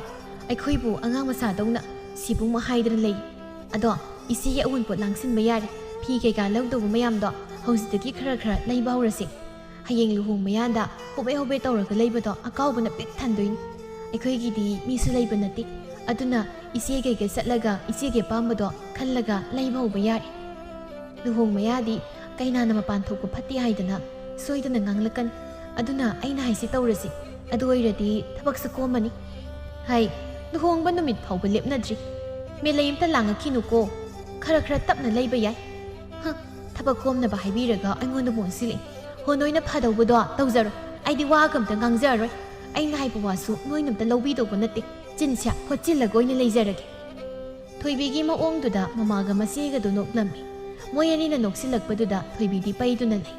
ꯑꯩꯈꯣꯏꯕꯨ ꯑꯉꯥꯡ ꯃꯆꯥꯗꯧꯅ ꯁꯤꯕꯨꯡꯃ ꯍꯥꯏꯗꯅ ꯂꯩ꯫ ꯑꯗꯣ ꯏꯆꯦꯒꯤ ꯑꯋꯨꯟꯄꯣꯠ ꯂꯥꯡꯁꯤꯟꯕ ꯌꯥꯔꯦ꯫ ꯐꯤ ꯀꯩꯀꯥ ꯂꯧꯗꯧꯕ ꯃꯌꯥꯝꯗꯣ ꯍꯧꯖꯤꯛꯇꯒꯤ ꯈꯔ ꯈꯔ ꯂꯩꯕ ꯍꯧꯔꯁꯦ꯫ ꯍꯌꯦꯡ ꯂꯨꯍꯣꯡ ꯃꯌꯥꯗ ꯍꯣꯕꯦ ꯍꯣꯕꯦ ꯇꯧꯔꯒ ꯂꯩꯕꯗꯣ ꯑꯀꯥꯎꯕꯅ ꯄꯤꯛ ꯊꯟꯗꯣꯏꯅꯤ꯫ ꯑꯩꯈꯣꯏꯒꯤꯗꯤ ꯃꯤꯁꯨ ꯂꯩꯕ ꯅꯠꯇꯦ꯫ ꯑꯗꯨꯅ ꯏꯆꯦ ꯀꯩꯒ ꯆꯠꯂꯒ ꯏꯆꯦꯒꯤ ꯑꯄꯥꯝꯕꯗꯣ ꯈꯜꯂꯒ ꯂꯩꯕ ꯍꯧꯕ ꯌꯥꯔꯦ꯫ ꯂꯨꯍꯣꯡ ꯃꯌꯥꯗꯤ ꯀꯩꯅꯥꯅ ꯃꯄꯥꯟ ꯊꯣꯛꯄ ꯐꯠꯇꯦ ꯍꯥꯏꯗꯅ ꯁꯣꯏꯗꯅ ꯉꯥꯡꯂꯛꯀꯅꯤ꯫ ꯑꯗꯨꯅ ꯑꯩꯅ ꯍꯥꯏꯁꯤ ꯇꯧꯔꯁꯤ꯫ ꯑꯗꯨ ꯑꯣꯏꯔꯗꯤ ꯊꯕꯛꯁꯨ ꯀꯣꯝꯃꯅꯤ꯫ ꯍꯩ, ꯂꯨꯍꯣꯡꯕ ꯅꯨꯃꯤꯠ ꯐꯥꯎꯕ ꯂꯦꯞꯅꯗ꯭ꯔꯤ꯫ ꯃꯦꯂꯩ ꯑꯝꯇ ꯂꯥꯡꯉꯛꯈꯤꯅꯨꯀꯣ꯫ ꯈꯔ ꯈꯔ ꯇꯞꯅ ꯂꯩꯕ ꯌꯥꯏ꯫ ꯍ, ꯊꯕꯛ ꯀꯣꯝꯅꯕ ꯍꯥꯏꯕꯤꯔꯒ ꯑꯩꯉꯣꯟꯗꯕꯨ ꯑꯣꯟꯁꯤꯜꯂꯛꯏ꯫ ꯍꯣ, ꯅꯣꯏꯅ ꯐꯗꯧꯕꯗꯣ ꯇꯧꯖꯔꯣ꯫ ꯑꯩꯗꯤ ꯋꯥꯒ ꯑꯝꯇ ꯉꯥꯡꯖꯔꯔꯣꯏ꯫ ꯑꯩꯅ ꯍꯥꯏꯕ ꯋꯥꯁꯨ ꯅꯣꯏꯅ ꯑꯝꯇ ꯂꯧꯕꯤꯗꯧꯕ ꯅꯠꯇꯦ꯫ ꯆꯤꯟꯁꯦ ꯈꯣꯠꯆꯤꯜꯂꯒ ꯑꯣꯏꯅ ꯂꯩꯖꯔꯒꯦ꯫ ꯊꯣꯏꯕꯤꯒꯤ ꯃꯑꯣꯡꯗꯨꯗ ꯃꯃꯥꯒ ꯃꯆꯦꯒꯗꯨ ꯅꯣꯛꯂꯝꯃꯤ꯫ ꯃꯣꯏ ꯑꯅꯤꯅ ꯅꯣꯛꯁꯤꯜꯂꯛꯄꯗꯨꯗ ꯊꯣꯏꯕꯤꯗꯤ ꯄꯩꯗꯨꯅ ꯂꯩ꯫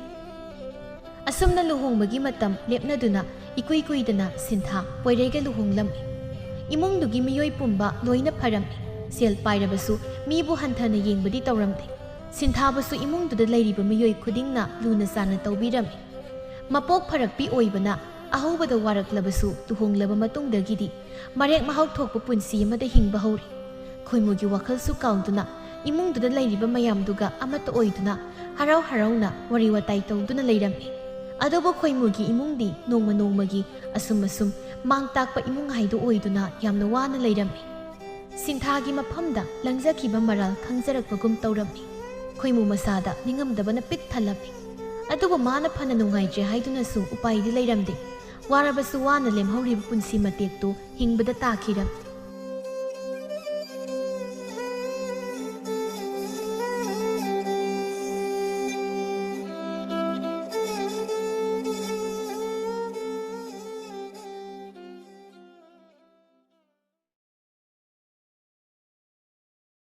ꯑꯁꯨꯝꯅ ꯂꯨꯍꯣꯡꯕꯒꯤ ꯃꯇꯝ ꯂꯦꯞꯅꯗꯨꯅ ꯏꯀꯨꯏ ꯀꯨꯏꯗꯅ ꯁꯤꯟꯊꯥ ꯄꯣꯏꯔꯩꯒ ꯂꯨꯍꯣꯡꯂꯝꯃꯤ꯫ ꯏꯃꯨꯡꯗꯨꯒꯤ ꯃꯤꯑꯣꯏ ꯄꯨꯝꯕ ꯂꯣꯏꯅ ꯐꯔꯝꯃꯤ꯫ ꯁꯦꯜ ꯄꯥꯏꯔꯕꯁꯨ ꯃꯤꯕꯨ ꯍꯟꯊꯅ ꯌꯦꯡꯕꯗꯤ ꯇꯧꯔꯝꯗꯦ꯫ ꯁꯤꯟꯊꯥꯕꯨꯁꯨ ꯏꯃꯨꯡꯗꯨꯗ ꯂꯩꯔꯤꯕ ꯃꯤꯑꯣꯏ ꯈꯨꯗꯤꯡꯅ ꯂꯨꯅ ꯆꯥꯟꯅ ꯇꯧꯕꯤꯔꯝꯃꯤ꯫ ꯃꯄꯣꯛ ꯐꯔꯛꯄꯤ ꯑꯣꯏꯕꯅ ꯑꯍꯧꯕꯗ ꯋꯥꯔꯛꯂꯕꯁꯨ ꯂꯨꯍꯣꯡꯂꯕ ꯃꯇꯨꯡꯗꯒꯤꯗꯤ ꯃꯔꯦꯛ ꯃꯍꯥꯎ ꯊꯣꯛꯄ ꯄꯨꯟꯁꯤ ꯑꯃꯗ ꯍꯤꯡꯕ ꯍꯧꯔꯤ꯫ ꯈꯣꯏꯃꯨꯒꯤ ꯋꯥꯈꯜꯁꯨ ꯀꯥꯎꯗꯨꯅ ꯏꯃꯨꯡꯗꯨꯗ ꯂꯩꯔꯤꯕ ꯃꯌꯥꯝꯗꯨꯒ ꯑꯃꯠꯇ ꯑꯣꯏꯗꯨꯅ ꯍꯔꯥꯎ ꯍꯔꯥꯎꯅ ꯋꯥꯔꯤ ꯋꯥꯇꯥꯏ ꯇꯧꯗꯨꯅ ꯂꯩꯔꯝꯃꯤ꯫ ꯑꯗꯨꯕꯨ ꯈꯣꯏꯃꯨꯒꯤ ꯏꯃꯨꯡꯗꯤ ꯅꯣꯡꯃ ꯅꯣꯡꯃꯒꯤ ꯑꯁꯨꯝ ꯑꯁꯨꯝ ꯃꯥꯡ ꯇꯥꯛꯄ ꯏꯃꯨꯡ ꯍꯥꯏꯗꯨ ꯑꯣꯏꯗꯨꯅ ꯌꯥꯝꯅ ꯋꯥꯅ ꯂꯩꯔꯝꯃꯤ꯫ ꯁꯤꯟꯊꯥꯒꯤ ꯃꯐꯝꯗ ꯂꯪꯖꯈꯤꯕ ꯃꯔꯥꯜ ꯈꯪꯖꯔꯛꯄꯒꯨꯝ ꯇꯧꯔꯝꯃꯤ꯫ ꯈꯣꯏꯃꯨ ꯃꯁꯥꯗ ꯅꯤꯡꯉꯝꯗꯕꯅ ꯄꯤꯛ ꯊꯜꯂꯝꯃꯤ꯫ ꯑꯗꯨꯕꯨ ꯃꯥꯅ ꯐꯅ ꯅꯨꯡꯉꯥꯏꯇ꯭ꯔꯦ ꯍꯥꯏꯗꯨꯅꯁꯨ ꯎꯄꯥꯏꯗꯤ ꯂꯩꯔꯝꯗꯦ꯫ ꯋꯥꯔꯕꯁꯨ ꯋꯥꯅ ꯂꯦꯝꯍꯧꯔꯤꯕ ꯄꯨꯟꯁꯤ ꯃꯇꯦꯛꯇꯨ ꯍꯤꯡꯕꯗ ꯇꯥꯈꯤꯔꯝꯃꯤ꯫